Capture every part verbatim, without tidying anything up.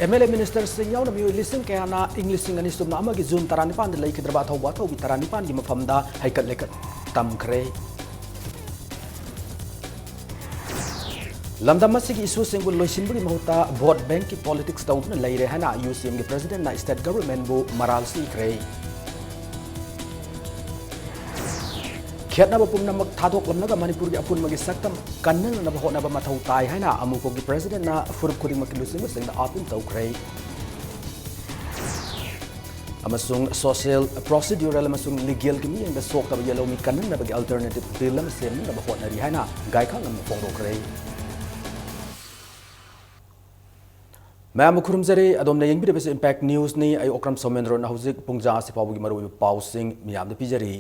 M L ꯑꯦ ꯃꯤꯅꯤꯁꯇꯔꯁꯤꯡ ꯌꯥꯎꯅ ꯃꯤꯑꯣꯏ ꯂꯤꯁꯤꯡ ꯀꯌꯥꯅ ꯏꯪ ꯂꯤꯁꯤꯡ ꯑꯅꯤ ꯁꯨꯞꯅ ꯑꯃꯒꯤ ꯖꯨꯟ ꯇꯔꯥꯅꯤꯄꯥꯟꯗ ꯂꯩꯈꯤꯗ꯭ꯔꯕ ꯑꯊꯧꯕ ꯑꯊꯧꯕꯤ ꯇꯔꯥꯅꯤꯄꯥꯟꯒꯤ ꯃꯐꯝꯗ ꯍꯩꯀꯠ ꯂꯩꯀꯠ ꯇꯝꯈ꯭ꯔꯦ꯫ ꯂꯝꯗꯝ ꯑꯁꯤꯒꯤ ꯏꯁꯨꯁꯤꯡꯕꯨ ꯂꯣꯏꯁꯤꯟꯕꯒꯤ ꯃꯍꯨꯠꯇ ꯚꯣꯠ ꯕꯦꯡꯛꯀꯤ ꯄꯣꯂꯤꯇꯤꯛꯁ ꯇꯧꯗꯨꯅ ꯂꯩꯔꯦ ꯍꯥꯏꯅ ꯌꯨ ꯁꯤ ꯑꯦꯝꯒꯤ ꯄ꯭ꯔꯁꯤꯗꯦꯟꯠꯅ ꯁ꯭ꯇꯦꯠ ꯒꯚꯔꯟꯃꯦꯟꯠꯕꯨ ꯃꯔꯥꯜ ꯁꯤꯈ꯭ꯔꯦ꯫ ꯈꯦꯠꯅꯕ ꯄꯨꯝꯅꯃꯛ ꯊꯥꯗꯣꯛꯂꯝꯂꯒ ꯃꯅꯤꯄꯨꯔꯒꯤ ꯑꯄꯨꯟꯕꯒꯤ ꯁꯛꯇꯝ ꯀꯟꯅꯅꯕ ꯍꯣꯠꯅꯕ ꯃꯊꯧ ꯇꯥꯏ ꯍꯥꯏꯅ ꯑꯃꯨꯀꯣꯒꯤ ꯄ꯭ꯔꯁꯤꯗꯦꯟꯠꯅ ꯐꯨꯔꯨꯞ ꯈꯨꯗꯤꯡꯃꯛꯀꯤ ꯂꯨꯆꯤꯡꯕꯁꯤꯡꯗ ꯑꯥꯄꯤꯜ ꯇꯧꯈ꯭ꯔꯦ꯫ ꯑꯃꯁꯨꯡ ꯁꯣꯁꯤꯌꯦꯜ, ꯄ꯭ꯔꯣꯁꯤꯗ꯭ꯌꯨꯔꯦꯜ ꯑꯃꯁꯨꯡ ꯂꯤꯒꯦꯜꯒꯤ ꯃꯤꯠꯌꯦꯡꯗ ꯁꯣꯛꯇꯕ ꯌꯦꯜꯍꯧꯃꯤ ꯀꯟꯍꯟꯅꯕꯒꯤ ꯑꯜꯇꯔꯅꯦꯇꯤꯚ ꯕꯤꯜ ꯑꯃ ꯁꯦꯝꯅꯕ ꯍꯣꯠꯅꯔꯤ ꯍꯥꯏꯅ ꯒꯥꯏꯈꯥꯉꯝꯅ ꯐꯣꯡꯗꯣꯛꯈ꯭ꯔꯦ꯫ ꯃꯌꯥꯝꯕꯨ ꯈꯨꯔꯨꯝꯖꯔꯤ꯫ ꯑꯗꯣꯝꯅ ꯌꯦꯡꯕꯤꯔꯤꯕꯁꯤ ꯏꯝꯄꯦꯛ ꯅ꯭ꯌꯨꯁꯅꯤ꯫ ꯑꯩ ꯑꯣꯀ꯭ꯔꯝ ꯁꯣꯃꯦꯟꯗ꯭ꯔꯣꯅ ꯍꯧꯖꯤꯛ ꯄꯨꯡ ꯖꯥ ꯑꯁꯤ ꯐꯥꯎꯕꯒꯤ ꯃꯔꯨꯑꯣꯏꯕ ꯄꯥꯎꯁꯤꯡ ꯃꯤꯌꯥꯝꯗ ꯄꯤꯖꯔꯤ꯫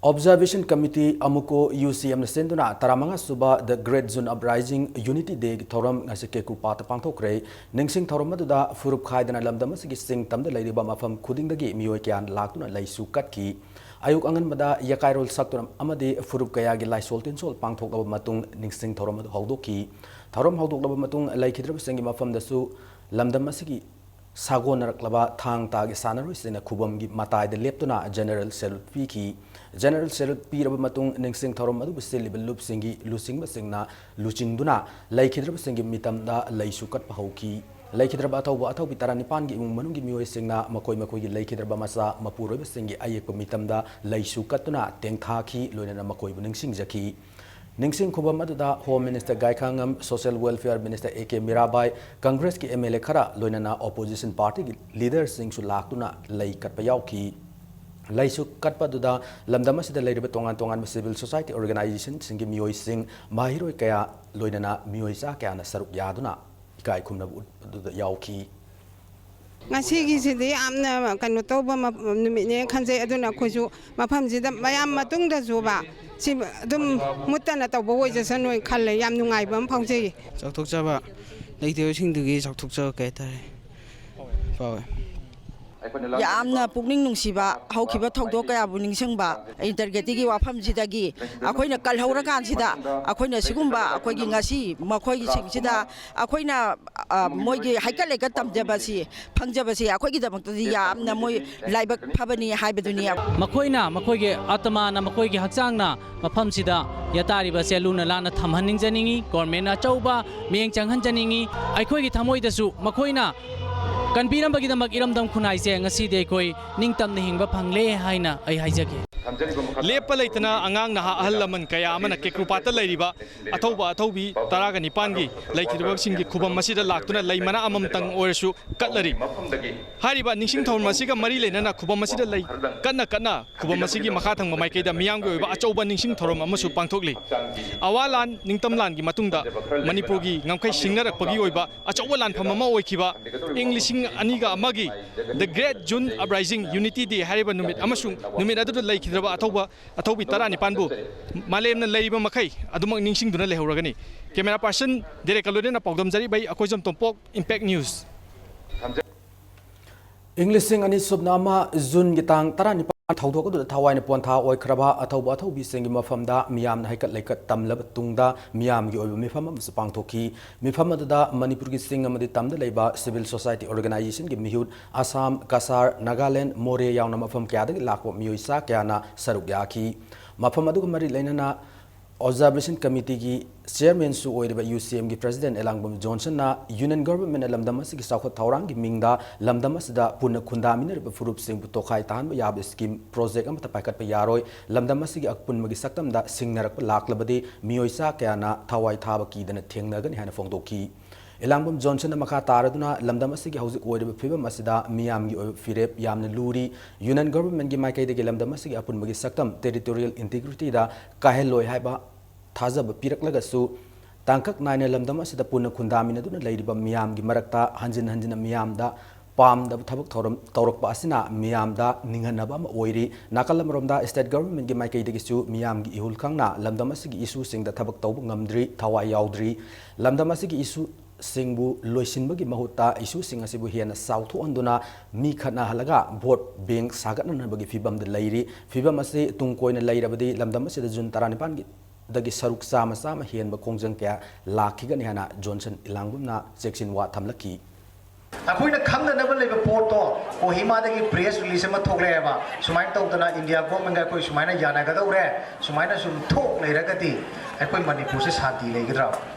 ꯑꯣꯕꯖꯥꯔꯕꯦꯁꯟ ꯀꯃꯤꯇꯤ ꯑꯃꯨꯀꯣ ꯌꯨ ꯁꯤ ꯑꯦꯝꯅ ꯁꯤꯟꯗꯨꯅ ꯇꯔꯥꯃꯉꯥ ꯁꯨꯕ The Great Zoon Uprising Unity Day ꯒꯤ ꯊꯧꯔꯝ ꯉꯁꯤ ꯀꯦꯀꯨꯄꯥꯠꯇ ꯄꯥꯡꯊꯣꯛꯈ꯭ꯔꯦ꯫ ꯅꯤꯡꯁꯤꯡ ꯊꯧꯔꯝ ꯑꯗꯨꯗ ꯐꯨꯔꯨꯞ ꯈꯥꯏꯗꯅ ꯂꯝꯗꯝ ꯑꯁꯤꯒꯤ ꯆꯤꯡ ꯇꯝꯗ ꯂꯩꯔꯤꯕ ꯃꯐꯝ ꯈꯨꯗꯤꯡꯗꯒꯤ ꯃꯤꯑꯣꯏ ꯀꯌꯥ ꯂꯥꯛꯇꯨꯅ ꯂꯩꯁꯨ ꯀꯠꯈꯤ꯫ ꯑꯌꯨꯛ ꯑꯉꯟꯕꯗ ꯌꯀꯥꯏꯔꯣꯜ ꯁꯛꯇꯨꯅ ꯑꯃꯗꯤ ꯐꯨꯔꯨꯞ ꯀꯌꯥꯒꯤ ꯂꯥꯏꯁꯣꯜ ꯇꯤꯟꯁꯣꯜ ꯄꯥꯡꯊꯣꯛꯂꯕ ꯃꯇꯨꯡ ꯅꯤꯡꯁꯤꯡ ꯊꯧꯔꯝ ꯑꯗꯨ ꯍꯧꯗꯣꯛꯈꯤ꯫ ꯊꯧꯔꯝ ꯍꯧꯗꯣꯛꯂꯕ ꯃꯇꯨꯡ ꯂꯩꯈꯤꯗ꯭ꯔꯕꯁꯤꯡꯒꯤ ꯃꯐꯝꯗꯁꯨ ꯂꯝꯗꯝ ꯑꯁꯤꯒꯤ ꯁꯥꯒꯣꯟꯅꯔꯛꯂꯕ ꯊꯥꯡ ꯇꯥꯒꯤ ꯁꯥꯟꯅꯔꯣꯏꯁꯤꯡꯅ ꯈꯨꯕꯝꯒꯤ ꯃꯇꯥꯏꯗ ꯂꯦꯞꯇꯨꯅ ꯖꯦꯅꯔꯦꯜ ꯁꯦꯂꯨꯠ ꯄꯤꯈꯤ꯫ ꯖꯦꯅꯔꯦꯜ ꯁꯦꯂꯨꯠ ꯄꯤꯔꯕ ꯃꯇꯨꯡ ꯅꯤꯡꯁꯤꯡ ꯊꯧꯔꯝ ꯑꯗꯨꯕꯨ ꯁꯤꯜꯂꯤꯕ ꯂꯨꯞꯁꯤꯡꯒꯤ ꯂꯨꯆꯤꯡꯕꯁꯤꯡꯅ ꯂꯨꯆꯤꯡꯗꯨꯅ ꯂꯩꯈꯤꯗ꯭ꯔꯕꯁꯤꯡꯒꯤ ꯃꯤꯇꯝꯗ ꯂꯩꯁꯨ ꯀꯠꯄ ꯍꯧꯈꯤ꯫ ꯂꯩꯈꯤꯗ꯭ꯔꯕ ꯑꯊꯧꯕ ꯑꯊꯧꯕꯤ ꯇꯔꯥꯅꯤꯄꯥꯟꯒꯤ ꯏꯃꯨꯡ ꯃꯅꯨꯡꯒꯤ ꯃꯤꯑꯣꯏꯁꯤꯡꯅ ꯃꯈꯣꯏ ꯃꯈꯣꯏꯒꯤ ꯂꯩꯈꯤꯗ꯭ꯔꯕ ꯃꯆꯥ ꯃꯄꯨꯔꯣꯏꯕꯁꯤꯡꯒꯤ ꯑꯌꯦꯛꯄ ꯃꯤꯇꯝꯗ ꯂꯩꯁꯨ ꯀꯠꯇꯨꯅ ꯇꯦꯡꯊꯥꯈꯤ, ꯂꯣꯏꯅꯅ ꯃꯈꯣꯏꯕꯨ ꯅꯤꯡꯁꯤꯡꯖꯈꯤ꯫ ꯅꯤꯡꯁꯤꯡ ꯈꯨꯕꯝ ꯑꯗꯨꯗ home minister Gaikhangam, social welfare minister A K Mirabai, ꯀꯪꯒ꯭ꯔꯦꯁꯀꯤ ꯑꯦꯝ ꯑꯦꯜ ꯑꯦ ꯈꯔ, ꯂꯣꯏꯅꯅ ꯑꯣꯄꯣꯖꯤꯁꯟ ꯄꯥꯔꯇꯤꯒꯤ ꯂꯤꯗꯔꯁꯤꯡꯁꯨ ꯂꯥꯛꯇꯨꯅ ꯂꯩ ꯀꯠꯄ ꯌꯥꯎꯈꯤ꯫ ꯂꯩꯁꯨ ꯀꯠꯄ ꯑꯗꯨꯗ ꯂꯝꯗꯝ ꯑꯁꯤꯗ ꯂꯩꯔꯤꯕ ꯇꯣꯉꯥꯟ ꯇꯣꯉꯥꯟꯕ ꯁꯤꯚꯤꯜ ꯁꯣꯁꯥꯏꯇꯤ ꯑꯣꯔꯒꯅꯥꯏꯖꯦꯁꯟꯁꯤꯡꯒꯤ ꯃꯤꯑꯣꯏꯁꯤꯡ, ꯃꯍꯩꯔꯣꯏ ꯀꯌꯥ, ꯂꯣꯏꯅꯅ ꯃꯤꯑꯣꯏ ꯆꯥ ꯀꯌꯥꯅ ꯁꯔꯨꯛ ꯌꯥꯗꯨꯅ ꯏꯀꯥꯏ ꯈꯨꯝꯅꯕ ꯎꯠꯄ ꯑꯗꯨꯗ ꯌꯥꯎꯈꯤ꯫ ꯉꯁꯤꯒꯤꯁꯤꯗꯤ ꯌꯥꯝꯅ ꯀꯩꯅꯣ ꯇꯧꯕ ꯃ-, ꯅꯨꯃꯤꯠꯅꯦ ꯈꯟꯖꯩ꯫ ꯑꯗꯨꯅ ꯑꯩꯈꯣꯏꯁꯨ ꯃꯐꯝꯁꯤꯗ ꯃꯌꯥꯝ ꯃꯇꯨꯡꯗꯁꯨꯕ ꯁꯤ ꯑꯗꯨꯝ ꯃꯨꯠꯇꯅ ꯇꯧꯕ ꯑꯣꯏꯖꯁꯅꯨ ꯈꯜꯂꯦ꯫ ꯌꯥꯝ ꯅꯨꯡꯉꯥꯏꯕ ꯑꯃ ꯐꯥꯎꯖꯩ꯫ ꯆꯥꯎꯊꯣꯛꯆꯕ ꯂꯩꯇꯕꯁꯤꯡꯗꯨꯒꯤ ꯆꯥꯎꯊꯣꯛꯆꯕ ꯀꯩ ꯍꯥꯏꯇꯥꯔꯦ ꯐꯥꯎꯋꯦ꯫ ꯌꯥꯝꯅ ꯄꯨꯛꯅꯤꯡ ꯅꯨꯡꯁꯤꯕ, ꯍꯧꯈꯤꯕ ꯊꯧꯗꯣꯛ ꯀꯌꯥꯕꯨ ꯅꯤꯡꯁꯤꯡꯕ, ꯏꯟꯇꯔꯒꯦꯇꯤꯒꯤ ꯋꯥꯐꯝꯁꯤꯗꯒꯤ ꯑꯩꯈꯣꯏꯅ ꯀꯜꯍꯧꯔꯀꯥꯟꯁꯤꯗ, ꯑꯩꯈꯣꯏꯅ ꯁꯤꯒꯨꯝꯕ ꯑꯩꯈꯣꯏꯒꯤ ꯉꯁꯤ ꯃꯈꯣꯏꯁꯤꯡꯁꯤꯗ ꯑꯩꯈꯣꯏꯅ, ꯑ, ꯃꯣꯏꯒꯤ ꯍꯩꯀꯠ ꯂꯩꯀꯠ ꯇꯝꯖꯕꯁꯤ, ꯐꯪꯖꯕꯁꯤ ꯑꯩꯈꯣꯏꯒꯤꯗꯃꯛꯇꯗꯤ ꯌꯥꯝꯅ ꯃꯣꯏ ꯂꯥꯏꯕꯛ ꯐꯕꯅꯤ ꯍꯥꯏꯕꯗꯨꯅꯤ꯫ ꯃꯈꯣꯏꯅ, ꯃꯈꯣꯏꯒꯤ ꯑꯥꯇꯃꯥꯅ, ꯃꯈꯣꯏꯒꯤ ꯍꯛꯆꯥꯡꯅ ꯃꯐꯝꯁꯤꯗ ꯌꯥꯇꯥꯔꯤꯕꯁꯦ ꯂꯨꯅ ꯂꯥꯟꯅ ꯊꯝꯍꯟꯅꯤꯡꯖꯅꯤꯡꯏ꯫ ꯒꯣꯔꯃꯦꯟꯅ ꯑꯆꯧꯕ ꯃꯤꯠꯌꯦꯡ ꯆꯪꯍꯟꯖꯅꯤꯡꯏ꯫ ꯑꯩꯈꯣꯏꯒꯤ ꯊꯃꯣꯏꯗꯁꯨ ꯃꯈꯣꯏꯅ ꯀꯟꯕꯤꯔꯝꯕꯒꯤꯗꯃꯛ ꯏꯔꯝꯗꯝ ꯈꯨꯟꯅꯥꯏꯁꯦ ꯉꯁꯤꯗꯤ ꯑꯩꯈꯣꯏ ꯅꯤꯡꯇꯝꯅ ꯍꯤꯡꯕ ꯐꯪꯂꯦ ꯍꯥꯏꯅ ꯑꯩ ꯍꯥꯏꯖꯒꯦ꯫ ꯂꯦꯞꯄ ꯂꯩꯇꯅ ꯑꯉꯥꯡ ꯅꯍꯥ ꯑꯍꯜ ꯂꯃꯟ ꯀꯌꯥ ꯑꯃꯅ ꯀꯦꯀ꯭ꯔꯨꯄꯥꯠꯇ ꯂꯩꯔꯤꯕ ꯑꯊꯧꯕ ꯑꯊꯧꯕꯤ ꯇꯔꯥꯒ ꯅꯤꯄꯥꯟꯒꯤ ꯂꯩꯈꯤꯗꯕꯁꯤꯡꯒꯤ ꯈꯨꯕꯝ ꯑꯁꯤꯗ ꯂꯥꯛꯇꯨꯅ ꯂꯩ ꯃꯅꯥ ꯑꯃꯃꯝꯇꯪ ꯑꯣꯏꯔꯁꯨ ꯀꯠꯂꯔꯤ꯫ ꯍꯥꯏꯔꯤꯕ ꯅꯤꯡꯁꯤꯡ ꯊꯧꯔꯝ ꯑꯁꯤꯒ ꯃꯔꯤ ꯂꯩꯅꯅ ꯈꯨꯕꯝ ꯑꯁꯤꯗ ꯂꯩ ꯀꯠꯅ ꯀꯠꯅ ꯈꯨꯕꯝ ꯑꯁꯤꯒꯤ ꯃꯈꯥ ꯊꯪꯕ ꯃꯥꯏꯀꯩꯗ ꯃꯤꯌꯥꯝꯒꯤ ꯑꯣꯏꯕ ꯑꯆꯧꯕ ꯅꯤꯡꯁꯤꯡ ꯊꯧꯔꯝ ꯑꯃꯁꯨ ꯄꯥꯡꯊꯣꯛꯂꯤ꯫ ꯑꯋꯥ ꯂꯥꯟ, ꯅꯤꯡꯇꯝ ꯂꯥꯟꯒꯤ ꯃꯇꯨꯡꯗ ꯃꯅꯤꯄꯨꯔꯒꯤ ꯉꯝꯈꯩ ꯁꯤꯡꯅꯔꯛꯄꯒꯤ ꯑꯣꯏꯕ ꯑꯆꯧꯕ ꯂꯥꯟꯐꯝ ꯑꯃ ꯑꯣꯏꯈꯤꯕ ꯏꯪ ꯂꯤꯁꯤꯡ ꯑꯅꯤꯒ ꯑꯃꯒꯤ The Great June Uprising, Unity Day ꯍꯥꯏꯔꯤꯕ ꯅꯨꯃꯤꯠ ꯑꯃꯁꯨꯡ ꯅꯨꯃꯤꯠ ꯑꯗꯨꯗ ꯂꯩꯈꯤꯗ꯭ꯔꯕ ꯑꯊꯧꯕ, ꯑꯊꯧꯕꯤ ꯇꯔꯥꯅꯤꯄꯥꯟꯕꯨ ꯃꯥꯂꯦꯝꯅ ꯂꯩꯔꯤꯕ ꯃꯈꯩ ꯑꯗꯨꯃꯛ ꯅꯤꯡꯁꯤꯡꯗꯨꯅ ꯂꯩꯍꯧꯔꯒꯅꯤ꯫ ꯀꯦꯃꯦꯔꯥ ꯄꯥꯔꯁꯟ ꯗꯦꯔꯦꯛꯀ ꯂꯣꯏꯅꯅ ꯄꯥꯎꯗꯝ ꯖꯔꯤꯕꯩ ꯑꯩꯈꯣꯏ ꯖꯝ ꯇꯣꯝꯄꯣꯛ, ꯏꯝꯄꯦꯛ ꯅ꯭ꯌꯨꯁ꯫ ꯏꯪ ꯂꯤꯁꯤꯡ ꯑꯅꯤ ꯁꯨꯞꯅ ꯑꯃ ꯖꯨꯟꯒꯤ ꯇꯥꯡ ꯇꯔꯥꯅꯤꯄꯥꯟ ꯊꯧꯗꯣꯛ ꯑꯗꯨꯗ ꯊꯋꯥꯏꯅ ꯄꯣꯟꯊꯥ ꯑꯣꯏꯈ꯭ꯔꯕ ꯑꯊꯧꯕ ꯑꯊꯧꯕꯤꯁꯤꯡꯒꯤ ꯃꯐꯝꯗ ꯃꯤꯌꯥꯝꯅ ꯍꯩꯀꯠ ꯂꯩꯀꯠ ꯇꯝꯂꯕ ꯇꯨꯡꯗ ꯃꯤꯌꯥꯝꯒꯤ ꯑꯣꯏꯕ ꯃꯤꯐꯝ ꯑꯃꯁꯨ ꯄꯥꯡꯊꯣꯛꯈꯤ꯫ ꯃꯤꯐꯝ ꯑꯗꯨꯗ ꯃꯅꯤꯄꯨꯔꯒꯤ ꯆꯤꯡ ꯑꯃꯗꯤ ꯇꯝꯗ ꯂꯩꯕ civil society organizationꯒꯤ ꯃꯤꯍꯨꯠ, ꯑꯁꯥꯝ, ꯀꯁꯥꯔ, ꯅꯥꯒꯥꯂꯦꯟ, ꯃꯣꯔꯦ ꯌꯥꯎꯅ ꯃꯐꯝ ꯀꯌꯥꯗꯒꯤ ꯂꯥꯛꯄ ꯃꯤꯑꯣꯏ ꯆꯥ ꯀꯌꯥꯅ ꯁꯔꯨꯛ ꯌꯥꯈꯤ꯫ ꯃꯐꯝ ꯑꯗꯨꯒ ꯃꯔꯤ ꯂꯩꯅꯅ Observation Committeeꯒꯤ chairmanꯁꯨ ꯑꯣꯏꯔꯤꯕ UCMꯒꯤ president ꯑꯦꯂꯥꯡꯕꯝ ꯖꯣꯟꯁꯟꯅ Union Governmentꯅ ꯂꯝꯗꯝ ꯑꯁꯤꯒꯤ ꯆꯥꯎꯈꯠ ꯊꯧꯔꯥꯡꯒꯤ ꯃꯤꯡꯗ ꯂꯝꯗꯝ ꯑꯁꯤꯗ ꯄꯨꯟꯅ ꯈꯨꯟꯗꯥꯃꯤꯟꯅꯔꯤꯕ ꯐꯨꯔꯨꯞꯁꯤꯡꯕꯨ ꯇꯣꯈꯥꯏ ꯇꯥꯍꯟꯕ ꯌꯥꯕ scheme project ꯑꯃꯠꯇ ꯄꯥꯏꯈꯠꯄ ꯌꯥꯔꯣꯏ, ꯂꯝꯗꯝ ꯑꯁꯤꯒꯤ ꯑꯄꯨꯟꯕꯒꯤ ꯁꯛꯇꯝꯗ ꯁꯤꯡꯅꯔꯛꯄ ꯂꯥꯛꯂꯕꯗꯤ ꯃꯤꯑꯣꯏ ꯆꯥ ꯀꯌꯥꯅ ꯊꯋꯥꯏ ꯊꯥꯕ ꯀꯤꯗꯅ ꯊꯦꯡꯅꯒꯅꯤ ꯍꯥꯏꯅ ꯐꯣꯡꯗꯣꯛꯈꯤ꯫ ꯏꯂꯥꯡꯕꯝ ꯖꯣꯟꯁꯟꯅ ꯃꯈꯥ ꯇꯥꯔꯗꯨꯅ ꯂꯝꯗꯝ ꯑꯁꯤꯒꯤ ꯍꯧꯖꯤꯛ ꯑꯣꯏꯔꯤꯕ ꯐꯤꯕꯝ ꯑꯁꯤꯗ ꯃꯤꯌꯥꯝꯒꯤ ꯑꯣꯏꯕ ꯐꯤꯔꯦꯞ ꯌꯥꯝꯅ ꯂꯨꯔꯤ꯫ Union Governmentꯒꯤ ꯃꯥꯏꯀꯩꯗꯒꯤ ꯂꯝꯗꯝ ꯑꯁꯤꯒꯤ ꯑꯄꯨꯟꯕꯒꯤ ꯁꯛꯇꯝ, territorial integrityꯗ ꯀꯥꯏꯍꯜꯂꯣꯏ ꯍꯥꯏꯕ ꯊꯥꯖꯕ ꯄꯤꯔꯛꯂꯒꯁꯨ, ꯇꯥꯡꯀꯛ ꯅꯥꯏꯅ ꯂꯝꯗꯝ ꯑꯁꯤꯗ ꯄꯨꯟꯅ ꯈꯨꯟꯗꯥꯃꯤꯟꯅꯗꯨꯅ ꯂꯩꯔꯤꯕ ꯃꯤꯌꯥꯝꯒꯤ ꯃꯔꯛꯇ ꯍꯟꯖꯤꯟ ꯍꯟꯖꯤꯟꯅ ꯃꯤꯌꯥꯝꯗ ꯄꯥꯝꯗꯕ ꯊꯕꯛ ꯊꯧꯔꯝ ꯇꯧꯔꯛꯄ ꯑꯁꯤꯅ ꯃꯤꯌꯥꯝꯗ ꯅꯤꯡꯍꯟꯅꯕ ꯑꯃ ꯑꯣꯏꯔꯤ꯫ ꯅꯥꯀꯜ ꯑꯃꯔꯣꯝꯗ state governmentꯀꯤ ꯃꯥꯏꯀꯩꯗꯒꯤꯁꯨ ꯃꯤꯌꯥꯝꯒꯤ ꯏꯍꯨꯜ ꯈꯪꯅ ꯂꯝꯗꯝ ꯑꯁꯤꯒꯤ issueꯁꯤꯡꯗ ꯊꯕꯛ ꯇꯧꯕ ꯉꯝꯗ꯭ꯔꯤ, ꯊꯋꯥꯏ ꯌꯥꯎꯗ꯭ꯔꯤ꯫ ꯂꯝꯗꯝ ꯑꯁꯤꯒꯤ issue ꯁꯤꯡꯕꯨ ꯂꯣꯏꯁꯤꯟꯕꯒꯤ ꯃꯍꯨꯠꯇ ꯏꯁꯨꯁꯤꯡ ꯑꯁꯤꯕꯨ ꯍꯦꯟꯅ ꯆꯥꯎꯊꯣꯛꯍꯟꯗꯨꯅ ꯃꯤ ꯈꯠꯅꯍꯜꯂꯒ ꯚꯣꯠ ꯕꯦꯡꯛ ꯁꯥꯒꯠꯅꯅꯕꯒꯤ ꯐꯤꯕꯝꯗ ꯂꯩꯔꯤ꯫ ꯐꯤꯕꯝ ꯑꯁꯤ ꯇꯨꯡ ꯀꯣꯏꯅ ꯂꯩꯔꯕꯗꯤ ꯂꯝꯗꯝ ꯑꯁꯤꯗ ꯖꯨꯟ ꯇꯔꯥꯅꯤꯄꯥꯟꯒꯤ ꯗꯒꯤ ꯁꯔꯨꯛ ꯆꯥꯝꯃ ꯆꯥꯝꯃ ꯍꯦꯟꯕ ꯈꯣꯡꯖꯪ ꯀꯌꯥ ꯂꯥꯛꯈꯤꯒꯅꯤ ꯍꯥꯏꯅ ꯖꯣꯟꯁꯟ ꯏꯂꯥꯡꯕꯝꯅ ꯆꯦꯛꯁꯤꯟ ꯋꯥ ꯊꯝꯂꯛꯈꯤ꯫ ꯑꯩꯈꯣꯏꯅ ꯈꯪꯅꯅꯕ ꯂꯩꯕ ꯄꯣꯠꯇꯣ ꯀꯣꯍꯤꯃꯥꯗꯒꯤ ꯄ꯭ꯔꯦꯁ ꯔꯤꯂꯤꯁ ꯑꯃ ꯊꯣꯛꯂꯛꯑꯦꯕ, ꯁꯨꯃꯥꯏꯅ ꯇꯧꯗꯅ ꯏꯟꯗꯤꯌꯥ ꯒꯣꯔꯃꯦꯟꯒ ꯑꯩꯈꯣꯏ ꯁꯨꯃꯥꯏꯅ ꯌꯥꯅꯒꯗꯧꯔꯦ, ꯁꯨꯃꯥꯏꯅ ꯁꯨꯝ ꯊꯣꯛ ꯂꯩꯔꯒꯗꯤ ꯑꯩꯈꯣꯏ ꯃꯅꯤꯄꯨꯔꯁꯦ ꯁꯥꯟꯇꯤ ꯂꯩꯒꯗ꯭ꯔꯥ?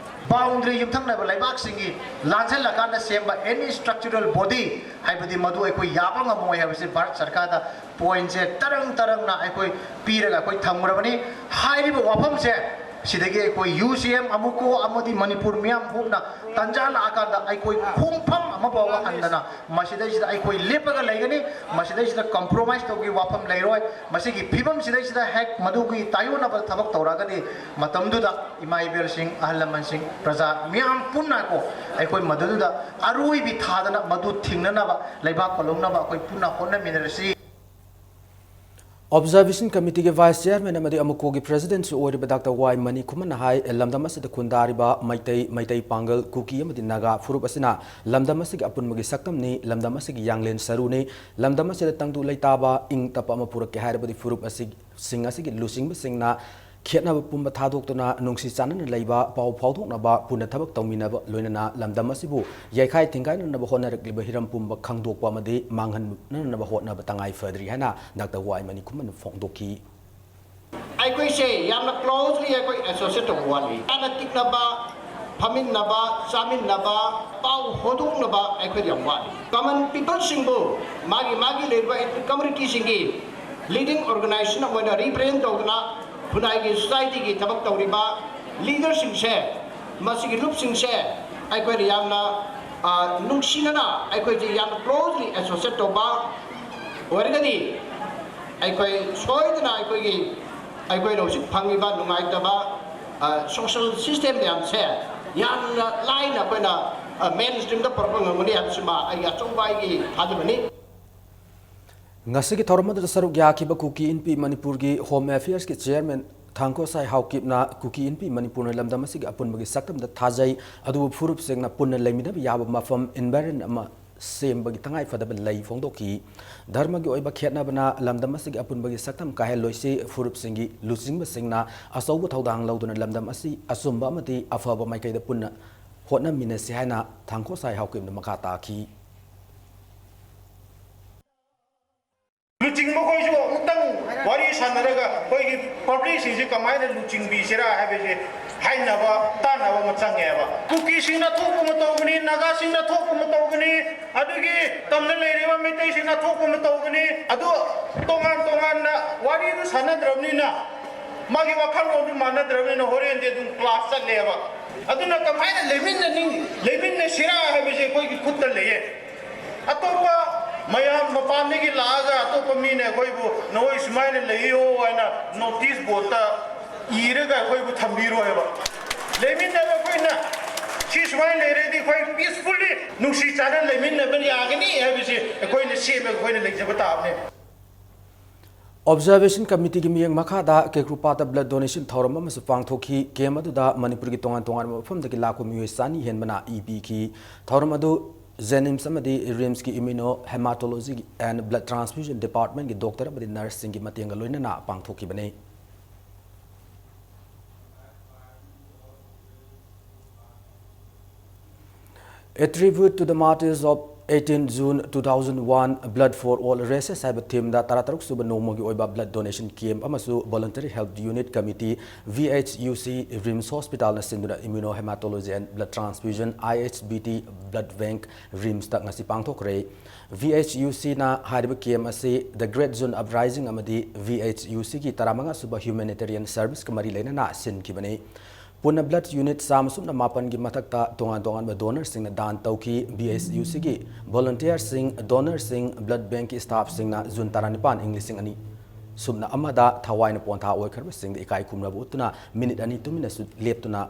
ꯕꯥꯎꯟꯗꯔꯤ ꯌꯨꯝꯊꯪꯅꯕ ꯂꯩꯕꯥꯛꯁꯤꯡꯒꯤ ꯂꯥꯟꯁꯤꯜꯂꯀꯥꯟꯗ ꯁꯦꯝꯕ ꯑꯦꯅꯤ ꯁ꯭ꯇ꯭ꯔꯛꯆꯔꯦꯜ ꯕꯣꯗꯤ ꯍꯥꯏꯕꯗꯤ ꯃꯗꯨ ꯑꯩꯈꯣꯏ ꯌꯥꯕ ꯉꯝꯃꯣꯏ ꯍꯥꯏꯕꯁꯤ ꯚꯥꯔꯠ ꯁꯔꯀꯥꯔꯗ ꯄꯣꯏꯟꯁꯦ ꯇꯔꯪ ꯇꯔꯪꯅ ꯑꯩꯈꯣꯏ ꯄꯤꯔꯒ ꯑꯩꯈꯣꯏ ꯊꯝꯈ꯭ꯔꯕꯅꯤ꯫ ꯍꯥꯏꯔꯤꯕ ꯋꯥꯐꯝꯁꯦ ꯁꯤꯗꯒꯤ ꯑꯩꯈꯣꯏ ꯌꯨ ꯁꯤ ꯑꯦꯝ ꯑꯃꯨꯛꯀꯣ ꯑꯃꯗꯤ ꯃꯅꯤꯄꯨꯔ ꯃꯤꯌꯥꯝ ꯍꯨꯞꯅ ꯇꯟꯖꯥ ꯂꯥꯛꯑꯀꯥꯟꯗ ꯑꯩꯈꯣꯏ ꯈꯣꯡꯐꯝ ꯑꯃ ꯐꯥꯎꯕ ꯍꯟꯗꯅ ꯃꯁꯤꯗꯩꯁꯤꯗ ꯑꯩꯈꯣꯏ ꯂꯦꯞꯄꯒ ꯂꯩꯒꯅꯤ꯫ ꯃꯁꯤꯗꯩꯁꯤꯗ ꯀꯝꯄ꯭ꯔꯣꯃꯥꯏꯁ ꯇꯧꯕꯒꯤ ꯋꯥꯐꯝ ꯂꯩꯔꯣꯏ꯫ ꯃꯁꯤꯒꯤ ꯐꯤꯕꯝꯁꯤꯗꯩꯁꯤꯗ ꯍꯦꯛ ꯃꯗꯨꯒꯤ ꯇꯥꯏꯌꯣꯟꯅꯕ ꯊꯕꯛ ꯇꯧꯔꯛꯑꯒꯗꯤ ꯃꯇꯝꯗꯨꯗ ꯏꯃꯥ ꯏꯕꯦꯜꯁꯤꯡ, ꯑꯍꯜ ꯂꯃꯟꯁꯤꯡ, ꯄ꯭ꯔꯖꯥ ꯃꯤꯌꯥꯝ ꯄꯨꯟꯅ ꯀꯣ ꯑꯩꯈꯣꯏ ꯃꯗꯨꯗꯨꯗ ꯑꯔꯣꯏꯕꯤ ꯊꯥꯗꯅ ꯃꯗꯨ ꯊꯤꯡꯅꯅꯕ ꯂꯩꯕꯥꯛ ꯀꯜꯍꯧꯅꯕ ꯑꯩꯈꯣꯏ ꯄꯨꯟꯅ ꯍꯣꯠꯅꯃꯤꯟꯅꯔꯁꯤ꯫ ꯑꯣꯕꯖꯥꯔꯕꯦꯁꯟ ꯀꯃꯤꯇꯤꯒꯤ ꯚꯥꯏꯁ ꯆꯤꯌꯥꯔꯃꯦꯟ ꯑꯃꯗꯤ ꯑꯃꯨꯀꯣꯒꯤ ꯄ꯭ꯔꯦꯁꯤꯗꯦꯟꯠꯁꯨ ꯑꯣꯏꯔꯤꯕ ꯗꯥꯛꯇꯔ ꯋꯥꯏ ꯃꯅꯤꯀꯨꯃꯟꯅ ꯍꯥꯏ, ꯂꯝꯗꯝ ꯑꯁꯤꯗ ꯈꯨꯟꯗꯥꯔꯤꯕ ꯃꯩꯇꯩ, ꯃꯩꯇꯩ ꯄꯥꯡꯒꯜ, ꯀꯨꯀꯤ ꯑꯃꯗꯤ ꯅꯥꯒꯥ ꯐꯨꯔꯨꯞ ꯑꯁꯤꯅ ꯂꯝꯗꯝ ꯑꯁꯤꯒꯤ ꯑꯄꯨꯟꯕꯒꯤ ꯁꯛꯇꯝꯅꯤ, ꯂꯝꯗꯝ ꯑꯁꯤꯒꯤ ꯌꯥꯡꯂꯦꯟ ꯁꯔꯨꯅꯤ, ꯂꯝꯗꯝ ꯑꯁꯤꯗ ꯇꯪꯗꯨ ꯂꯩꯇꯥꯕ, ꯏꯪ ꯇꯞꯄ ꯑꯃ ꯄꯨꯔꯛꯀꯦ ꯍꯥꯏꯔꯕꯗꯤ ꯐꯨꯔꯨꯞ ꯑꯁꯤ, ꯁꯤꯡ ꯑꯁꯤꯒꯤ ꯂꯨꯆꯤꯡꯕꯁꯤꯡꯅ ꯈꯦꯠꯅꯕ ꯄꯨꯝꯕ ꯊꯥꯗꯣꯛꯇꯨꯅ ꯅꯨꯡꯁꯤ ꯆꯥꯟꯅꯅ ꯂꯩꯕ, ꯄꯥꯎ ꯐꯥꯎꯗꯣꯛꯅꯕ, ꯄꯨꯟꯅ ꯊꯕꯛ ꯇꯧꯃꯤꯟꯅꯕ, ꯂꯣꯏꯅꯅ ꯂꯝꯗꯝ ꯑꯁꯤꯕꯨ ꯌꯩꯈꯥꯏ ꯊꯤꯡꯒꯥꯏꯅꯅꯕ ꯍꯣꯠꯅꯔꯛꯂꯤꯕ ꯍꯤꯔꯝ ꯄꯨꯝꯕ ꯈꯪꯗꯣꯛꯄ ꯑꯃꯗꯤ ꯃꯥꯡꯍꯟꯅꯅꯕ ꯍꯣꯠꯅꯕ ꯇꯉꯥꯏ ꯐꯗ꯭ꯔꯤ ꯍꯥꯏꯅ ꯗꯥꯛꯇꯔ ꯋꯥꯏ ꯃꯅꯤꯀꯨꯃꯟꯅ ꯐꯣꯡꯗꯣꯛꯈꯤ꯫ ꯑꯩꯈꯣꯏꯁꯦ ꯌꯥꯝꯅ ꯀ꯭ꯂꯣꯖꯂꯤ ꯑꯩꯈꯣꯏ ꯑꯦꯁꯣꯁꯤꯌꯦꯠ ꯇꯧꯕ ꯋꯥꯠꯂꯤ꯫ ꯍꯥꯟꯅ ꯇꯤꯛꯅꯕ, ꯐꯝꯃꯤꯟꯅꯕ, ꯆꯥꯃꯤꯟꯅꯕ, ꯄꯥꯎ ꯍꯣꯗꯣꯛꯅꯕ ꯑꯩꯈꯣꯏꯗ ꯌꯥꯝ ꯋꯥꯠꯂꯤ꯫ ꯀꯃꯟ ꯄꯤꯄꯜꯁꯤꯡꯕꯨ ꯃꯥꯒꯤ ꯃꯥꯒꯤ ꯂꯩꯔꯤꯕ ꯏꯊꯅꯤꯛ ꯀꯝꯃ꯭ꯌꯨꯅꯤꯇꯤꯁꯤꯡꯒꯤ ꯂꯤꯗꯤꯡ ꯑꯣꯔꯒꯅꯥꯏꯖꯦꯁꯟ ꯑꯃ ꯑꯣꯏꯅ ꯔꯤꯄ꯭ꯔꯖꯦꯟ ꯇꯧꯗꯨꯅ ꯈꯨꯟꯅꯥꯏꯒꯤ ꯁꯣꯁꯥꯏꯇꯤꯒꯤ ꯊꯕꯛ ꯇꯧꯔꯤꯕ ꯂꯤꯗꯔꯁꯤꯡꯁꯦ, ꯃꯁꯤꯒꯤ ꯂꯨꯞꯁꯤꯡꯁꯦ ꯑꯩꯈꯣꯏꯅ ꯌꯥꯝꯅ, ꯑ, ꯅꯨꯡꯁꯤꯅꯅ ꯑꯩꯈꯣꯏꯁꯦ ꯌꯥꯝꯅ ꯀ꯭ꯂꯣꯖꯂꯤ ꯑꯦꯁꯣꯁꯤꯌꯦꯠ ꯇꯧꯕ ꯑꯣꯏꯔꯒꯗꯤ ꯑꯩꯈꯣꯏ ꯁꯣꯏꯗꯅ ꯑꯩꯈꯣꯏꯒꯤ, ꯑꯩꯈꯣꯏꯅ ꯍꯧꯖꯤꯛ ꯐꯪꯉꯤꯕ ꯅꯨꯡꯉꯥꯏꯇꯕ, ꯑ, ꯁꯣꯁꯤꯌꯦꯜ ꯁꯤꯁꯇꯦꯝ ꯃꯌꯥꯝꯁꯦ ꯌꯥꯝꯅ ꯂꯥꯏꯅ ꯑꯩꯈꯣꯏꯅ, ꯑ, ꯃꯦꯟ ꯁ꯭ꯇ꯭ꯔꯤꯝꯗ ꯄꯨꯔꯛꯄ ꯉꯝꯒꯅꯤ ꯍꯥꯏꯕꯁꯤꯃ ꯑꯩꯒꯤ ꯑꯆꯧꯕ ꯑꯩꯒꯤ ꯊꯥꯖꯕꯅꯤ꯫ ꯉꯁꯤꯒꯤ ꯊꯧꯔꯝ ꯑꯗꯨꯗ ꯁꯔꯨꯛ ꯌꯥꯈꯤꯕ ꯀꯨꯀꯤ ꯏꯟꯄꯤ ꯃꯅꯤꯄꯨꯔꯒꯤ ꯍꯣꯝ ꯑꯦꯐꯤꯌꯔꯁꯀꯤ ꯆꯤꯌꯔꯃꯦꯟ ꯊꯥꯡꯈꯣꯁꯥꯏ ꯍꯥꯎꯀꯤꯞꯅ ꯀꯨꯀꯤ ꯏꯟꯄꯤ ꯃꯅꯤꯄꯨꯔꯅ ꯂꯝꯗꯝ ꯑꯁꯤꯒꯤ ꯑꯄꯨꯟꯕꯒꯤ ꯁꯛꯇꯝꯗ ꯊꯥꯖꯩ, ꯑꯗꯨꯕꯨ ꯐꯨꯔꯨꯞꯁꯤꯡꯅ ꯄꯨꯟꯅ ꯂꯩꯃꯤꯟꯅꯕ ꯌꯥꯕ ꯃꯐꯝ, environment ꯑꯃ ꯁꯦꯝꯕꯒꯤ ꯇꯉꯥꯏ ꯐꯗꯕ ꯂꯩ ꯐꯣꯡꯗꯣꯛꯈꯤ꯫ ꯙꯔꯃꯒꯤ ꯑꯣꯏꯕ ꯈꯦꯠꯅꯕꯅ ꯂꯝꯗꯝ ꯑꯁꯤꯒꯤ ꯑꯄꯨꯟꯕꯒꯤ ꯁꯛꯇꯝ ꯀꯥꯏꯍꯜꯂꯣꯏꯁꯤ, ꯐꯨꯔꯨꯞꯁꯤꯡꯒꯤ ꯂꯨꯆꯤꯡꯕꯁꯤꯡꯅ ꯑꯆꯧꯕ ꯊꯧꯗꯥꯡ ꯂꯧꯗꯨꯅ ꯂꯝꯗꯝ ꯑꯁꯤ ꯑꯆꯨꯝꯕ ꯑꯃꯗꯤ ꯑꯐꯕ ꯃꯥꯏꯀꯩꯗ ꯄꯨꯟꯅ ꯍꯣꯠꯅꯃꯤꯟꯅꯁꯤ ꯍꯥꯏꯅ ꯊꯥꯡꯈꯣꯁꯥꯏ ꯍꯥꯎꯀꯤꯞꯅ ꯃꯈꯥ ꯇꯥꯈꯤ꯫ ꯂꯨꯆꯤꯡꯕ ꯈꯣꯏꯁꯨ ꯑꯃꯨꯛꯇꯪ ꯋꯥꯔꯤ ꯁꯥꯟꯅꯔꯒ ꯑꯩꯈꯣꯏꯒꯤ ꯄꯕ꯭ꯂꯤꯛꯁꯤꯡꯁꯤ ꯀꯃꯥꯏꯅ ꯂꯨꯆꯤꯡꯕꯤꯁꯤꯔꯥ ꯍꯥꯏꯕꯁꯦ ꯍꯥꯏꯅꯕ ꯇꯥꯟꯅꯕ ꯑꯃ ꯆꯪꯉꯦꯕ꯫ ꯀꯨꯀꯤꯁꯤꯡꯅ ꯊꯣꯛꯄ ꯑꯃ ꯇꯧꯒꯅꯤ, ꯅꯥꯒꯥꯁꯤꯡꯅ ꯊꯣꯛꯄ ꯑꯃ ꯇꯧꯒꯅꯤ, ꯑꯗꯨꯒꯤ ꯇꯝꯗ ꯂꯩꯔꯤꯕ ꯃꯩꯇꯩꯁꯤꯡꯅ ꯊꯣꯛꯄ ꯑꯃ ꯇꯧꯒꯅꯤ꯫ ꯑꯗꯨ ꯇꯣꯉꯥꯟ ꯇꯣꯉꯥꯟꯅ ꯋꯥꯔꯤꯗꯨ ꯁꯥꯟꯅꯗ꯭ꯔꯕꯅꯤꯅ, ꯃꯥꯒꯤ ꯋꯥꯈꯜꯂꯣꯟꯗꯨ ꯃꯥꯟꯅꯗ꯭ꯔꯕꯅꯤꯅ ꯍꯣꯔꯦꯟꯗꯤ ꯑꯗꯨꯝ ꯀ꯭ꯂꯥꯁ ꯆꯠꯂꯦꯕ꯫ ꯑꯗꯨꯅ ꯀꯃꯥꯏꯅ ꯂꯩꯃꯤꯟꯅꯅꯤꯡ ꯂꯩꯃꯤꯟꯅꯁꯤꯔꯥ ꯍꯥꯏꯕꯁꯦ ꯑꯩꯈꯣꯏꯒꯤ ꯈꯨꯠꯇ ꯂꯩꯌꯦ꯫ ꯑꯇꯣꯞꯄ ꯃꯌꯥꯝ ꯃꯄꯥꯟꯗꯒꯤ ꯂꯥꯛꯑꯒ ꯑꯇꯣꯞꯄ ꯃꯤꯅ ꯑꯩꯈꯣꯏꯕꯨ ꯅꯈꯣꯏ ꯁꯨꯃꯥꯏꯅ ꯂꯩꯌꯣ ꯍꯥꯏꯅ ꯅꯣꯇꯤꯁ ꯕꯣꯔꯗꯇ ꯏꯔꯒ ꯑꯩꯈꯣꯏꯕꯨ ꯊꯝꯕꯤꯔꯣꯏꯕ꯫ ꯂꯩꯃꯤꯟꯅꯕ ꯑꯩꯈꯣꯏꯅ ꯁꯤ ꯁꯨꯃꯥꯏꯅ ꯂꯩꯔꯗꯤ ꯑꯩꯈꯣꯏ ꯄꯤꯁꯐꯨꯜꯂꯤ ꯅꯨꯡꯁꯤ ꯆꯥꯟꯅ ꯂꯩꯃꯤꯟꯅꯕ ꯌꯥꯒꯅꯤ ꯍꯥꯏꯕꯁꯤ ꯑꯩꯈꯣꯏꯅ ꯁꯦꯝꯃꯒ ꯑꯩꯈꯣꯏꯅ ꯂꯩꯖꯕ ꯇꯥꯕꯅꯦ꯫ Observation Committeeꯒꯤ ꯃꯤꯠꯌꯦꯡ ꯃꯈꯥꯗ ꯀꯦꯀ꯭ꯔꯨꯄꯥꯠꯇ blood donation ꯊꯧꯔꯝ ꯑꯃꯁꯨ ꯄꯥꯡꯊꯣꯛꯈꯤ꯫ Camp ꯑꯗꯨꯗ ꯃꯅꯤꯄꯨꯔꯒꯤ ꯇꯣꯉꯥꯟ ꯇꯣꯉꯥꯟꯕ ꯃꯐꯝꯗꯒꯤ ꯂꯥꯛꯄ ꯃꯤꯑꯣꯏ ꯆꯅꯤ ꯍꯦꯟꯕꯅ ꯏ ꯄꯤꯈꯤ꯫ ꯊꯧꯔꯝ ꯑꯗꯨ JNIMS ꯑꯃꯗꯤ RIMSꯀꯤ Immunohematology and Blood Transfusion Departmentꯀꯤ doctor ꯑꯃꯗꯤ nurseꯁꯤꯡꯒꯤ ꯃꯇꯦꯡꯒ ꯂꯣꯏꯅꯅ ꯄꯥꯡꯊꯣꯛꯈꯤꯕꯅꯤ꯫ Attribute to the martyrs of eighteen June two thousand one, Blood for All Races ꯍꯥꯏꯕ themeꯗ ꯇꯔꯥꯇꯔꯨꯛ ꯁꯨꯕ ꯅꯣꯡꯃꯒꯤ ꯑꯣꯏꯕ blood donation camp ꯑꯃꯁꯨ Voluntary Health Unit Committee, VHUC, RIMS Hospitalꯅ ꯁꯤꯟꯗꯨꯅ Immunohematology and Blood Transfusion, IHBT, Blood Bank, RIMSꯇ ꯉꯁꯤ ꯄꯥꯡꯊꯣꯛꯈ꯭ꯔꯦ꯫ VHUCꯅ ꯍꯥꯏꯔꯤꯕ camp ꯑꯁꯤ The Great June Uprising ꯑꯃꯗꯤ VHUCꯒꯤ ꯇꯔꯥꯃꯉꯥ ꯁꯨꯕ Humanitarian Serviceꯀ ꯃꯔꯤ ꯂꯩꯅꯅ ꯁꯤꯟꯈꯤꯕꯅꯤ꯫ ꯄꯨꯟꯅ blood unit ꯆꯥꯝꯃ ꯁꯨꯞꯅ ꯃꯥꯄꯟꯒꯤ ꯃꯊꯛꯇ ꯇꯣꯉꯥꯟ ꯇꯣꯉꯥꯟꯕ donorꯁꯤꯡꯅ ꯗꯥꯟ ꯇꯧꯈꯤ꯫ VHUCꯒꯤ volunteerꯁꯤꯡ, donorꯁꯤꯡ, blood bankꯀꯤ staffꯁꯤꯡꯅ June ꯇꯔꯥꯅꯤꯄꯥꯟ, ꯏꯪ ꯂꯤꯁꯤꯡ ꯑꯅꯤ ꯁꯨꯞꯅ ꯑꯃꯗ ꯊꯋꯥꯏꯅ ꯄꯣꯟꯊꯥ ꯑꯣꯏꯈ꯭ꯔꯕꯁꯤꯡꯗ ꯏꯀꯥꯏ ꯈꯨꯝꯅꯕ ꯎꯠꯇꯨꯅ minute ꯑꯅꯤ ꯇꯨꯃꯤꯟꯅꯁꯨ ꯂꯦꯞꯇꯨꯅ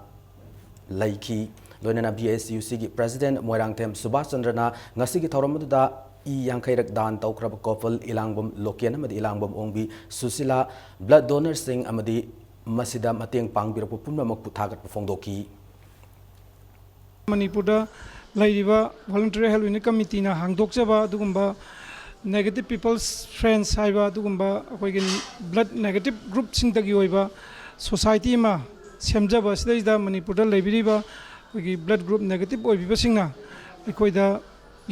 ꯂꯩꯈꯤ꯫ ꯂꯣꯏꯅꯅ VHUCꯒꯤ president ꯃꯣꯏꯔꯥꯡꯊꯦꯝ ꯁꯨꯕꯥꯁ ꯆꯟꯗ꯭ꯔꯅ ꯉꯁꯤꯒꯤ ꯊꯧꯔꯝ ꯑꯗꯨꯗ ꯏ ꯌꯥꯡꯈꯩꯔꯛ ꯗꯥꯟ ꯇꯧꯈ꯭ꯔꯕ couple ꯏꯂꯥꯡꯕꯝ ꯂꯣꯀꯦꯟ ꯑꯃꯗꯤ ꯏꯂꯥꯡꯕꯝ ꯑꯣꯡꯕꯤ ꯁꯨꯁꯤꯂꯥ, blood donorꯁꯤꯡ ꯑꯃꯗꯤ ꯃꯁꯤꯗ ꯃꯇꯦꯡ ꯄꯥꯡꯕꯤꯔꯛꯄ ꯄꯨꯝꯅꯃꯛꯄꯨ ꯊꯥꯒꯠꯄ ꯐꯣꯡꯗꯣꯛꯈꯤ꯫ ꯃꯅꯤꯄꯨꯔꯗ ꯂꯩꯔꯤꯕ Voluntary Health Unit Committeeꯅ ꯍꯥꯡꯗꯣꯛꯆꯕ ꯑꯗꯨꯒꯨꯝꯕ Negative People's Friends ꯍꯥꯏꯕ ꯑꯗꯨꯒꯨꯝꯕ ꯑꯩꯈꯣꯏꯒꯤ blood negative groupꯁꯤꯡꯗꯒꯤ ꯑꯣꯏꯕ society ꯑꯃ ꯁꯦꯝꯖꯕ ꯑꯁꯤꯗꯩꯗ ꯃꯅꯤꯄꯨꯔꯗ ꯂꯩꯕꯤꯔꯤꯕ ꯑꯩꯈꯣꯏꯒꯤ blood group negative ꯑꯣꯏꯕꯤꯕꯁꯤꯡꯅ ꯑꯩꯈꯣꯏꯗ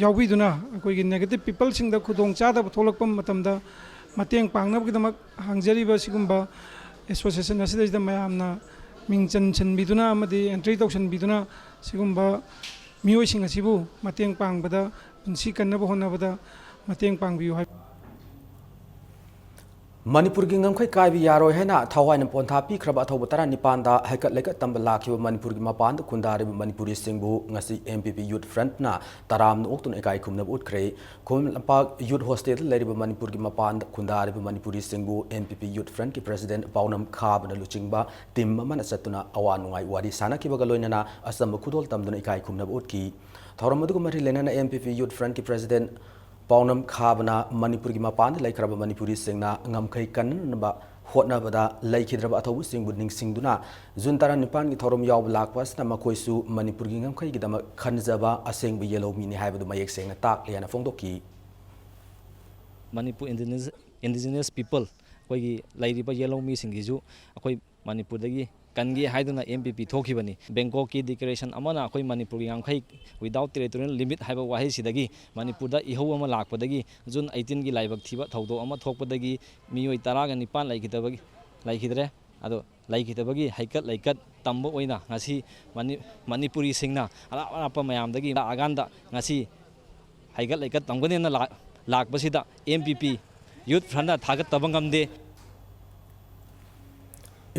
ꯌꯥꯎꯕꯤꯗꯨꯅ ꯑꯩꯈꯣꯏꯒꯤ negative peopleꯁꯤꯡꯗ ꯈꯨꯗꯣꯡ ꯆꯥꯗꯕ ꯊꯣꯛꯂꯛꯄ ꯃꯇꯝꯗ ꯃꯇꯦꯡ ꯄꯥꯡꯅꯕꯒꯤꯗꯃꯛ ꯍꯥꯡꯖꯔꯤꯕ ꯁꯤꯒꯨꯝꯕ association ꯑꯁꯤꯗꯩꯁꯤꯗ ꯃꯌꯥꯝꯅ ꯃꯤꯡ ꯆꯟꯁꯤꯟꯕꯤꯗꯨꯅ ꯑꯃꯗꯤ entry ꯇꯧꯁꯤꯟꯕꯤꯗꯨꯅ ꯁꯤꯒꯨꯝꯕ ꯃꯤꯑꯣꯏꯁꯤꯡ ꯑꯁꯤꯕꯨ ꯃꯇꯦꯡ ꯄꯥꯡꯕꯗ, ꯄꯨꯟꯁꯤ ꯀꯟꯅꯕ ꯍꯣꯠꯅꯕꯗ ꯃꯇꯦꯡ ꯄꯥꯡꯕꯤꯌꯨ ꯍꯥꯏꯕ꯫ ꯃꯅꯤꯄꯨꯔꯒꯤ ꯉꯝꯈꯩ ꯀꯥꯏꯕ ꯌꯥꯔꯣꯏ ꯍꯥꯏꯅ ꯊꯋꯥꯏꯅ ꯄꯣꯟꯊꯥ ꯄꯤꯈ꯭ꯔꯕ ꯑꯊꯧꯕ ꯇꯔꯥꯅꯤꯄꯥꯟꯗ ꯍꯩꯀꯠ ꯂꯩꯀꯠ ꯇꯝꯕ ꯂꯥꯛꯈꯤꯕ ꯃꯅꯤꯄꯨꯔꯒꯤ ꯃꯄꯥꯟꯗ ꯈꯨꯟꯗꯥꯔꯤꯕ ꯃꯅꯤꯄꯨꯔꯤꯁꯤꯡꯕꯨ ꯉꯁꯤ M P P Youth Frontꯅ ꯇꯔꯥꯝꯅ ꯑꯣꯛꯇꯨꯅ ꯏꯀꯥꯏ ꯈꯨꯝꯅꯕ ꯎꯠꯈ꯭ꯔꯦ꯫ ꯈꯨꯃꯟ ꯂꯝꯄꯥꯛ Youth Hostelꯗ ꯂꯩꯔꯤꯕ ꯃꯅꯤꯄꯨꯔꯒꯤ ꯃꯄꯥꯟꯗ ꯈꯨꯟꯗꯥꯔꯤꯕ ꯃꯅꯤꯄꯨꯔꯤꯁꯤꯡꯕꯨ M P P Youth Frontꯀꯤ President ꯄꯥꯎꯅꯝ ꯈꯥꯕꯅ ꯂꯨꯆꯤꯡꯕ team ꯑꯃꯅ ꯆꯠꯇꯨꯅ ꯑꯋꯥ ꯅꯨꯡꯉꯥꯏ ꯋꯥꯔꯤ ꯁꯥꯅꯈꯤꯕꯒ ꯂꯣꯏꯅꯅ ꯑꯆꯝꯕ ꯈꯨꯗꯣꯜ ꯇꯝꯗꯨꯅ ꯏꯀꯥꯏ ꯈꯨꯝꯅꯕ ꯎꯠꯈꯤ꯫ ꯊꯧꯔꯝ ꯑꯗꯨꯒ ꯃꯔꯤ ꯂꯩꯅꯅ M P P Youth Frontꯀꯤ President ꯄꯥꯎꯅꯝ ꯈꯥꯕꯅ ꯃꯅꯤꯄꯨꯔꯒꯤ ꯃꯄꯥꯟꯗ ꯂꯩꯈ꯭ꯔꯕ ꯃꯅꯤꯄꯨꯔꯤꯁꯤꯡꯅ ꯉꯝꯈꯩ ꯀꯟꯅꯅꯕ ꯍꯣꯠꯅꯕꯗ ꯂꯩꯈꯤꯗ꯭ꯔꯕ ꯑꯊꯧꯕꯁꯤꯡꯕꯨ ꯅꯤꯡꯁꯤꯡꯗꯨꯅ June ꯇꯔꯥꯅꯤꯄꯥꯟꯒꯤ ꯊꯧꯔꯝ ꯌꯥꯎꯕ ꯂꯥꯛꯄ ꯑꯁꯤꯅ ꯃꯈꯣꯏꯁꯨ ꯃꯅꯤꯄꯨꯔꯒꯤ ꯉꯝꯈꯩꯒꯤꯗꯃꯛ ꯈꯟꯖꯕ ꯑꯁꯦꯡꯕ ꯌꯦꯜꯍꯧꯃꯤꯅꯤ ꯍꯥꯏꯕꯗꯨ ꯃꯌꯦꯛ ꯁꯦꯡꯅ ꯇꯥꯛꯂꯦ ꯍꯥꯏꯅ ꯐꯣꯡꯗꯣꯛꯈꯤ꯫ ꯃꯅꯤꯄꯨꯔ Indigenous, Indigenous People ꯑꯩꯈꯣꯏꯒꯤ ꯂꯩꯔꯤꯕ ꯌꯦꯜꯍꯧꯃꯤꯁꯤꯡꯒꯤꯁꯨ ꯑꯩꯈꯣꯏ ꯃꯅꯤꯄꯨꯔꯗꯒꯤ ꯀꯟꯒꯦ ꯍꯥꯏꯗꯨꯅ M P P ꯊꯣꯛꯈꯤꯕꯅꯤ꯫ ꯕꯦꯡꯀꯣꯛꯀꯤ declaration ꯑꯃꯅ ꯑꯩꯈꯣꯏ ꯃꯅꯤꯄꯨꯔꯒꯤ ꯉꯝꯈꯩ without territorial limit ꯍꯥꯏꯕ ꯋꯥꯍꯩꯁꯤꯗꯒꯤ ꯃꯅꯤꯄꯨꯔꯗ ꯏꯍꯧ ꯑꯃ ꯂꯥꯛꯄꯗꯒꯤ June eighteenꯒꯤ ꯂꯥꯏꯕꯛ ꯊꯤꯕ ꯊꯧꯗꯣꯛ ꯑꯃ ꯊꯣꯛꯄꯗꯒꯤ ꯃꯤꯑꯣꯏ ꯇꯔꯥꯒ ꯅꯤꯄꯥꯟ ꯂꯩꯈꯤꯗꯕꯒꯤ, ꯂꯩꯈꯤꯗ꯭ꯔꯦ꯫ ꯑꯗꯣ ꯂꯩꯈꯤꯗꯕꯒꯤ ꯍꯩꯀꯠ ꯂꯩꯀꯠ ꯇꯝꯕ ꯑꯣꯏꯅ ꯉꯁꯤ ꯃꯅꯤ-, ꯃꯅꯤꯄꯨꯔꯤꯁꯤꯡꯅ ꯑꯔꯥꯞ ꯑꯔꯥꯞꯄ ꯃꯌꯥꯝꯗꯒꯤ ꯂꯥꯛꯑꯀꯥꯟꯗ ꯉꯁꯤ ꯍꯩꯀꯠ ꯂꯩꯀꯠ ꯇꯝꯒꯅꯦꯅ ꯂꯥꯛ-, ꯂꯥꯛꯄꯁꯤꯗ M P P Youth Frontꯅ ꯊꯥꯒꯠꯇꯕ ꯉꯝꯗꯦ꯫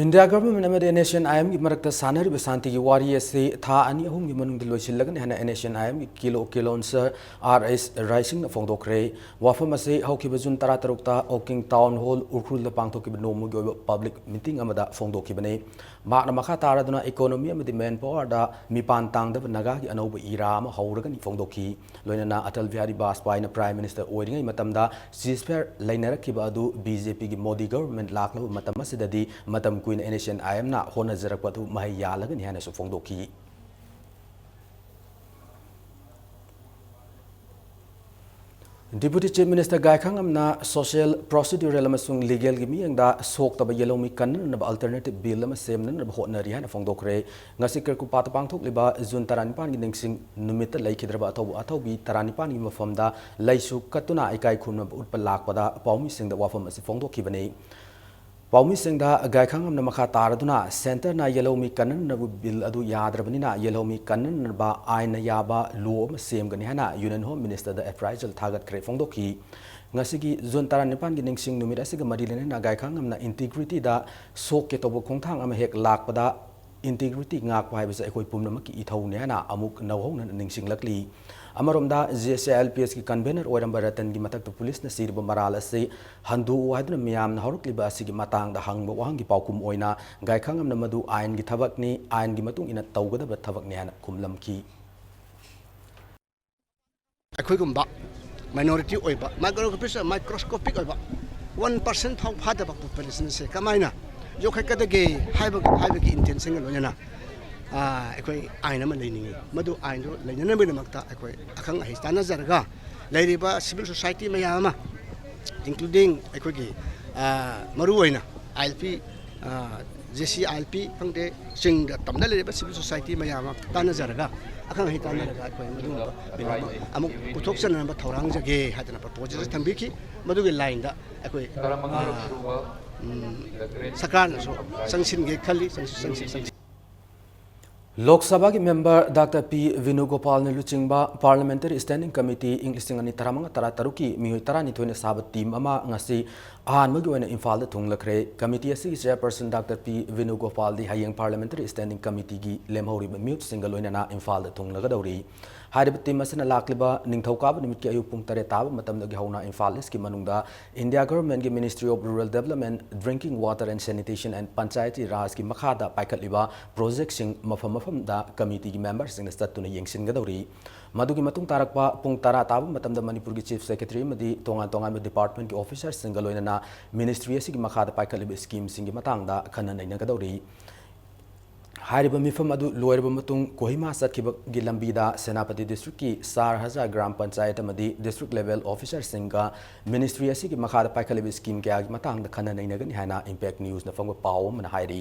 India Government ꯑꯃꯗꯤ N S C N I Mꯒꯤ ꯃꯔꯛꯇ ꯁꯥꯟꯅꯔꯤꯕ ꯁꯥꯟꯇꯤꯒꯤ ꯋꯥꯔꯤ ꯑꯁꯤ ꯊꯥ ꯑꯅꯤ ꯑꯍꯨꯝꯒꯤ ꯃꯅꯨꯡꯗ ꯂꯣꯏꯁꯤꯜꯂꯒꯅꯤ ꯍꯥꯏꯅ N S C N I Mꯒꯤ Kilo Kilonser R S Raisingꯅ ꯐꯣꯡꯗꯣꯛꯈ꯭ꯔꯦ꯫ ꯋꯥꯐꯝ ꯑꯁꯤ ꯍꯧꯈꯤꯕ June ꯇꯔꯥꯇꯔꯨꯛꯇ Oking Town Hall ꯎꯈ꯭ꯔꯨꯜꯗ ꯄꯥꯡꯊꯣꯛꯈꯤꯕ ꯅꯣꯡꯃꯒꯤ ꯑꯣꯏꯕ public meeting ꯑꯃꯗ ꯐꯣꯡꯗꯣꯛꯈꯤꯕꯅꯤ꯫ ꯃꯍꯥꯛꯅ ꯃꯈꯥ ꯇꯥꯔꯗꯨꯅ economy ꯑꯃꯗꯤ manpowerꯗ ꯃꯤꯄꯥꯟ ꯇꯥꯡꯗꯕ ꯅꯥꯒꯥꯒꯤ ꯑꯅꯧꯕ ꯏꯔꯥ ꯑꯃ ꯍꯧꯔꯒꯅꯤ ꯐꯣꯡꯗꯣꯛꯈꯤ꯫ ꯂꯣꯏꯅꯅ ꯑꯇꯜ ꯕꯤꯍꯥꯔꯤ ꯕꯥꯖꯄꯥꯏꯅ Prime Minister ꯑꯣꯏꯔꯤꯉꯩ ꯃꯇꯝꯗ ceasefire ꯂꯩꯅꯔꯛꯈꯤꯕ ꯑꯗꯨ BJPꯒꯤ ꯃꯣꯗꯤ government ꯂꯥꯛꯂꯕ ꯃꯇꯝ ꯑꯁꯤꯗꯗꯤ ꯃꯇꯝ ꯀꯨꯏꯅ NSCN-IMꯅ ꯍꯣꯠꯅꯖꯔꯛꯄ ꯑꯗꯨ ꯃꯍꯩ ꯌꯥꯜꯂꯒꯅꯤ ꯍꯥꯏꯅꯁꯨ ꯐꯣꯡꯗꯣꯛꯈꯤ꯫ Deputy Chief Minister ꯒꯥꯏꯈꯥꯉꯝꯅ social, procedural ꯑꯃꯁꯨꯡ legalꯒꯤ ꯃꯤꯠꯌꯦꯡꯗ ꯁꯣꯛꯇꯕ ꯌꯦꯜꯍꯧꯃꯤ ꯀꯟꯅꯅꯕ alternative bill ꯑꯃ ꯁꯦꯝꯅꯅꯕ ꯍꯣꯠꯅꯔꯤ ꯍꯥꯏꯅ ꯐꯣꯡꯗꯣꯛꯈ꯭ꯔꯦ꯫ ꯉꯁꯤ ꯀ꯭ꯔꯀꯨꯄꯥꯠꯇ ꯄꯥꯡꯊꯣꯛꯂꯤꯕ June ꯇꯔꯥꯅꯤꯄꯥꯟꯒꯤ ꯅꯤꯡꯁꯤꯡ ꯅꯨꯃꯤꯠꯇ ꯂꯩꯈꯤꯗ꯭ꯔꯕ ꯑꯊꯧꯕ ꯑꯊꯧꯕꯤ ꯇꯔꯥꯅꯤꯄꯥꯟꯒꯤ ꯃꯐꯝꯗ ꯂꯩꯁꯨ ꯀꯠꯇꯨꯅ ꯏꯀꯥꯏ ꯈꯨꯝꯅꯕ ꯎꯠꯄ ꯂꯥꯛꯄꯗ ꯄꯥꯎꯃꯤꯁꯤꯡꯗ ꯋꯥꯐꯝ ꯑꯁꯤ ꯐꯣꯡꯗꯣꯛꯈꯤꯕꯅꯤ꯫ ꯄꯥꯎꯃꯤꯁꯤꯡꯗ ꯒꯥꯏꯈꯥꯉꯝꯅ ꯃꯈꯥ ꯇꯥꯔꯗꯨꯅ centreꯅ ꯌꯦꯜꯍꯧꯃꯤ ꯀꯟꯅꯅꯕ bill ꯑꯗꯨ ꯌꯥꯗ꯭ꯔꯕꯅꯤꯅ ꯌꯦꯜꯍꯧꯃꯤ ꯀꯟꯅꯅꯕ ꯑꯥꯏꯟꯅ ꯌꯥꯕ law ꯑꯃ ꯁꯦꯝꯒꯅꯤ ꯍꯥꯏꯅ Union Home Ministerꯗ appraisal ꯊꯥꯒꯠꯈ꯭ꯔꯦ ꯐꯣꯡꯗꯣꯛꯈꯤ꯫ ꯉꯁꯤꯒꯤ June ꯇꯔꯥꯅꯤꯄꯥꯟꯒꯤ ꯅꯤꯡꯁꯤꯡ ꯅꯨꯃꯤꯠ ꯑꯁꯤꯒ ꯃꯔꯤ ꯂꯩꯅꯅ ꯒꯥꯏꯈꯥꯉꯝꯅ integrityꯗ ꯁꯣꯛꯀꯦ ꯇꯧꯕ ꯈꯣꯡꯊꯥꯡ ꯑꯃ ꯍꯦꯛ ꯂꯥꯛꯄꯗ integrity ꯉꯥꯛꯄ ꯍꯥꯏꯕꯁꯤ ꯑꯩꯈꯣꯏ ꯄꯨꯝꯅꯃꯛꯀꯤ ꯏꯊꯧꯅꯤ ꯍꯥꯏꯅ ꯑꯃꯨꯛ ꯅꯧꯍꯧꯅꯅ ꯅꯤꯡꯁꯤꯡꯂꯛꯂꯤ꯫ ꯑꯃꯔꯣꯝꯗ, JCILPSꯀꯤ convener ꯑꯣꯏꯔꯝꯕ ꯔꯇꯟꯒꯤ ꯃꯊꯛꯇ ꯄꯨꯂꯤꯁꯅ ꯁꯤꯔꯕ ꯃꯔꯥꯜ ꯑꯁꯤ ꯍꯟꯗꯣꯛꯎ ꯍꯥꯏꯗꯨꯅ ꯃꯤꯌꯥꯝꯅ ꯍꯧꯔꯛꯂꯤꯕ ꯑꯁꯤꯒꯤ ꯃꯇꯥꯡꯗ ꯍꯪꯕ ꯋꯥꯍꯪꯒꯤ ꯄꯥꯎꯈꯨꯝ ꯑꯣꯏꯅ ꯒꯥꯏꯈꯥꯉꯝꯅ ꯃꯗꯨ ꯑꯥꯏꯟꯒꯤ ꯊꯕꯛꯅꯤ, ꯑꯥꯏꯟꯒꯤ ꯃꯇꯨꯡ ꯏꯟꯅ ꯇꯧꯒꯗꯕ ꯊꯕꯛꯅꯤ ꯍꯥꯏꯅ ꯈꯨꯝꯂꯝꯈꯤ꯫ ꯑꯩꯈꯣꯏꯒꯨꯝꯕ minority ꯑꯣꯏꯕ, microscopic, microscopic ꯑꯣꯏꯕ one percent ꯐꯥꯎ ꯐꯥꯗꯕ populationꯁꯦ ꯀꯃꯥꯏꯅ ꯌꯣꯛꯈꯠꯀꯗꯒꯦ ꯍꯥꯏꯕꯒꯤ, ꯍꯥꯏꯕꯒꯤ intentionꯒ ꯂꯣꯏꯅꯅ, ꯑꯥ, ꯑꯩꯈꯣꯏ ꯑꯥꯏꯟ ꯑꯃ ꯂꯩꯅꯤꯡꯉꯤ꯫ ꯃꯗꯨ ꯑꯥꯏꯟꯗꯨ ꯂꯩꯅꯅꯕꯒꯤꯗꯃꯛꯇ ꯑꯩꯈꯣꯏ ꯑꯈꯪ ꯑꯍꯩ ꯇꯥꯟꯅꯖꯔꯒ, ꯂꯩꯔꯤꯕ civil society ꯃꯌꯥꯝ ꯑꯃ, including ꯑꯩꯈꯣꯏꯒꯤ, ꯑꯥ, ꯃꯔꯨꯑꯣꯏꯅ ILP, ꯑꯥ, JCILP ꯈꯪꯗꯦ, ꯆꯤꯡꯗ ꯇꯝꯅ ꯂꯩꯔꯤꯕ civil society ꯃꯌꯥꯝ ꯑꯃ ꯇꯥꯟꯅꯖꯔꯒ, ꯑꯈꯪ ꯑꯍꯩ ꯇꯥꯟꯅꯔꯒ ꯑꯩꯈꯣꯏ ꯃꯗꯨꯒꯨꯝꯕ bill ꯑꯃ ꯑꯃꯨꯛ ꯄꯨꯊꯣꯛꯆꯅꯅꯕ ꯊꯧꯔꯥꯡꯖꯒꯦ ꯍꯥꯏꯗꯅ proposal ꯊꯝꯕꯤꯈꯤ꯫ ꯃꯗꯨꯒꯤ lineꯗ ꯑꯩꯈꯣꯏ, ꯑꯥ, ꯎꯝ, ꯁꯔꯀꯥꯔꯅꯁꯨ ꯆꯪꯁꯤꯟꯒꯦ ꯈꯜꯂꯤ, ꯆꯪꯁꯤ-, ꯆꯪꯁꯤ-, ꯆꯪꯁꯤ-, ꯂꯣꯛ ꯁꯚꯥꯒꯤ ꯃꯦꯝꯕꯔ ꯗꯥꯛꯇꯔ ꯄꯤ ꯚꯦꯅꯨꯒꯣꯄꯥꯜꯅ ꯂꯨꯆꯤꯡꯕ ꯄꯥꯔꯂꯤꯌꯥꯃꯦꯟꯇꯔꯤ ꯁ꯭ꯇꯦꯟꯗꯤꯡ ꯀꯃꯤꯇꯤ ꯏꯪ ꯂꯤꯁꯤꯡ ꯑꯅꯤ ꯇꯔꯥꯃꯉꯥ ꯇꯔꯥꯇꯔꯨꯛꯀꯤ ꯃꯤꯑꯣꯏ ꯇꯔꯥꯅꯤꯊꯣꯏꯅ ꯁꯥꯕ ꯇꯤꯝ ꯑꯃ ꯉꯁꯤ ꯑꯍꯥꯟꯕꯒꯤ ꯑꯣꯏꯅ ꯏꯝꯐꯥꯜꯗ ꯊꯨꯡꯂꯈ꯭ꯔꯦ꯫ ꯀꯃꯤꯇꯤ ꯑꯁꯤꯒꯤ ꯆꯦꯌꯔꯄꯔꯁꯟ ꯗꯥꯛꯇꯔ ꯄꯤ ꯚꯦꯅꯨꯒꯣꯄꯥꯜꯗꯤ ꯍꯌꯦꯡ ꯄꯥꯔꯂꯤꯌꯥꯃꯦꯟꯇꯔꯤ ꯁ꯭ꯇꯦꯟꯗꯤꯡ ꯀꯃꯤꯇꯤꯒꯤ ꯂꯦꯝꯍꯧꯔꯤꯕ ꯃꯤꯍꯨꯠꯁꯤꯡꯒ ꯂꯣꯏꯅꯅ ꯏꯝꯐꯥꯜꯗ ꯊꯨꯡꯂꯒꯗꯧꯔꯤ꯫ ꯍꯥꯏꯔꯤꯕ ꯇꯤꯝ ꯑꯁꯤꯅ ꯂꯥꯛꯂꯤꯕ ꯅꯤꯡꯊꯧꯀꯥꯕ ꯅꯨꯃꯤꯠꯀꯤ ꯑꯌꯨꯛ ꯄꯨꯡ ꯇꯔꯦꯠ ꯇꯥꯕ ꯃꯇꯝꯗꯒꯤ ꯍꯧꯅ ꯏꯝꯐꯥꯜ ꯏꯁꯀꯤ ꯃꯅꯨꯡꯗ India ꯒꯚꯔꯟꯃꯦꯟꯠꯀꯤ Ministry of Rural Development, Drinking Water and Sanitation and Panchayati Rajꯀꯤ ꯃꯈꯥꯗ ꯄꯥꯏꯈꯠꯂꯤꯕ ꯄ꯭ꯔꯣꯖꯦꯛꯁꯤꯡ ꯃꯐꯝ ꯃꯐꯝꯗ ꯀꯃꯤꯇꯤꯒꯤ ꯃꯦꯝꯕꯔꯁꯤꯡꯅ ꯆꯠꯇꯨꯅ ꯌꯦꯡꯁꯤꯟꯒꯗꯧꯔꯤ꯫ ꯃꯗꯨꯒꯤ ꯃꯇꯨꯡ ꯇꯥꯔꯛꯄ ꯄꯨꯡ ꯇꯔꯥ ꯇꯥꯕ ꯃꯇꯝꯗ ꯃꯅꯤꯄꯨꯔꯒꯤ Chief Secretary ꯑꯃꯗꯤ ꯇꯣꯉꯥꯟ ꯇꯣꯉꯥꯟꯕ ꯗꯤꯄꯥꯔꯠꯃꯦꯟꯠꯀꯤ ꯑꯣꯐꯤꯁꯔꯁꯤꯡꯒ ꯂꯣꯏꯅꯅ ꯃꯤꯅꯤꯁꯇ꯭ꯔꯤ ꯑꯁꯤꯒꯤ ꯃꯈꯥꯗ ꯄꯥꯏꯈꯠꯂꯤꯕ ꯁ꯭ꯀꯤꯝꯁꯤꯡꯒꯤ ꯃꯇꯥꯡꯗ ꯈꯟꯅ ꯅꯩꯅꯒꯗꯧꯔꯤ꯫ ꯍꯥꯏꯔꯤꯕ ꯃꯤꯐꯝ ꯑꯗꯨ ꯂꯣꯏꯔꯕ ꯃꯇꯨꯡ ꯀꯣꯍꯤꯃꯥ ꯆꯠꯈꯤꯕꯒꯤ ꯂꯝꯕꯤꯗ ꯁꯦꯅꯥꯄꯇꯤ ꯗꯤꯁꯇ꯭ꯔꯤꯛꯀꯤ ꯆꯥꯔ ꯍꯖꯥꯔ ꯒ꯭ꯔꯥꯝ ꯄꯟꯆꯥꯌꯠ ꯑꯃꯗꯤ ꯗꯤꯁꯇ꯭ꯔꯤꯛ ꯂꯦꯚꯦꯜ ꯑꯣꯐꯤꯁꯔꯁꯤꯡꯒ ꯃꯤꯅꯤꯁꯇ꯭ꯔꯤ ꯑꯁꯤꯒꯤ ꯃꯈꯥꯗ ꯄꯥꯏꯈꯠꯂꯤꯕ ꯁ꯭ꯀꯤꯝ ꯀꯌꯥꯒꯤ ꯃꯇꯥꯡꯗ ꯈꯟꯅ ꯅꯩꯅꯒꯅꯤ ꯍꯥꯏꯅ ꯏꯝꯄꯦꯛ ꯅ꯭ꯌꯨꯁꯅ ꯐꯪꯕ ꯄꯥꯎ ꯑꯃꯅ ꯍꯥꯏꯔꯤ꯫